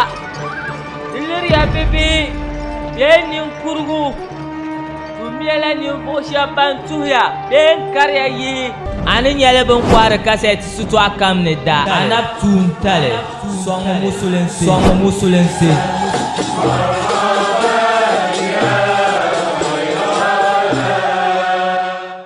[SPEAKER 11] di liriya bibihi bee ninkurigu, tummiya ninvuɣ shɛb ban tuhiya bee n-kariya yihi. A ni nyɛli bɛ ni kɔhiri kasɛti sitɔɣu kam ni da Anab tuuntali sɔŋmi musulinsi.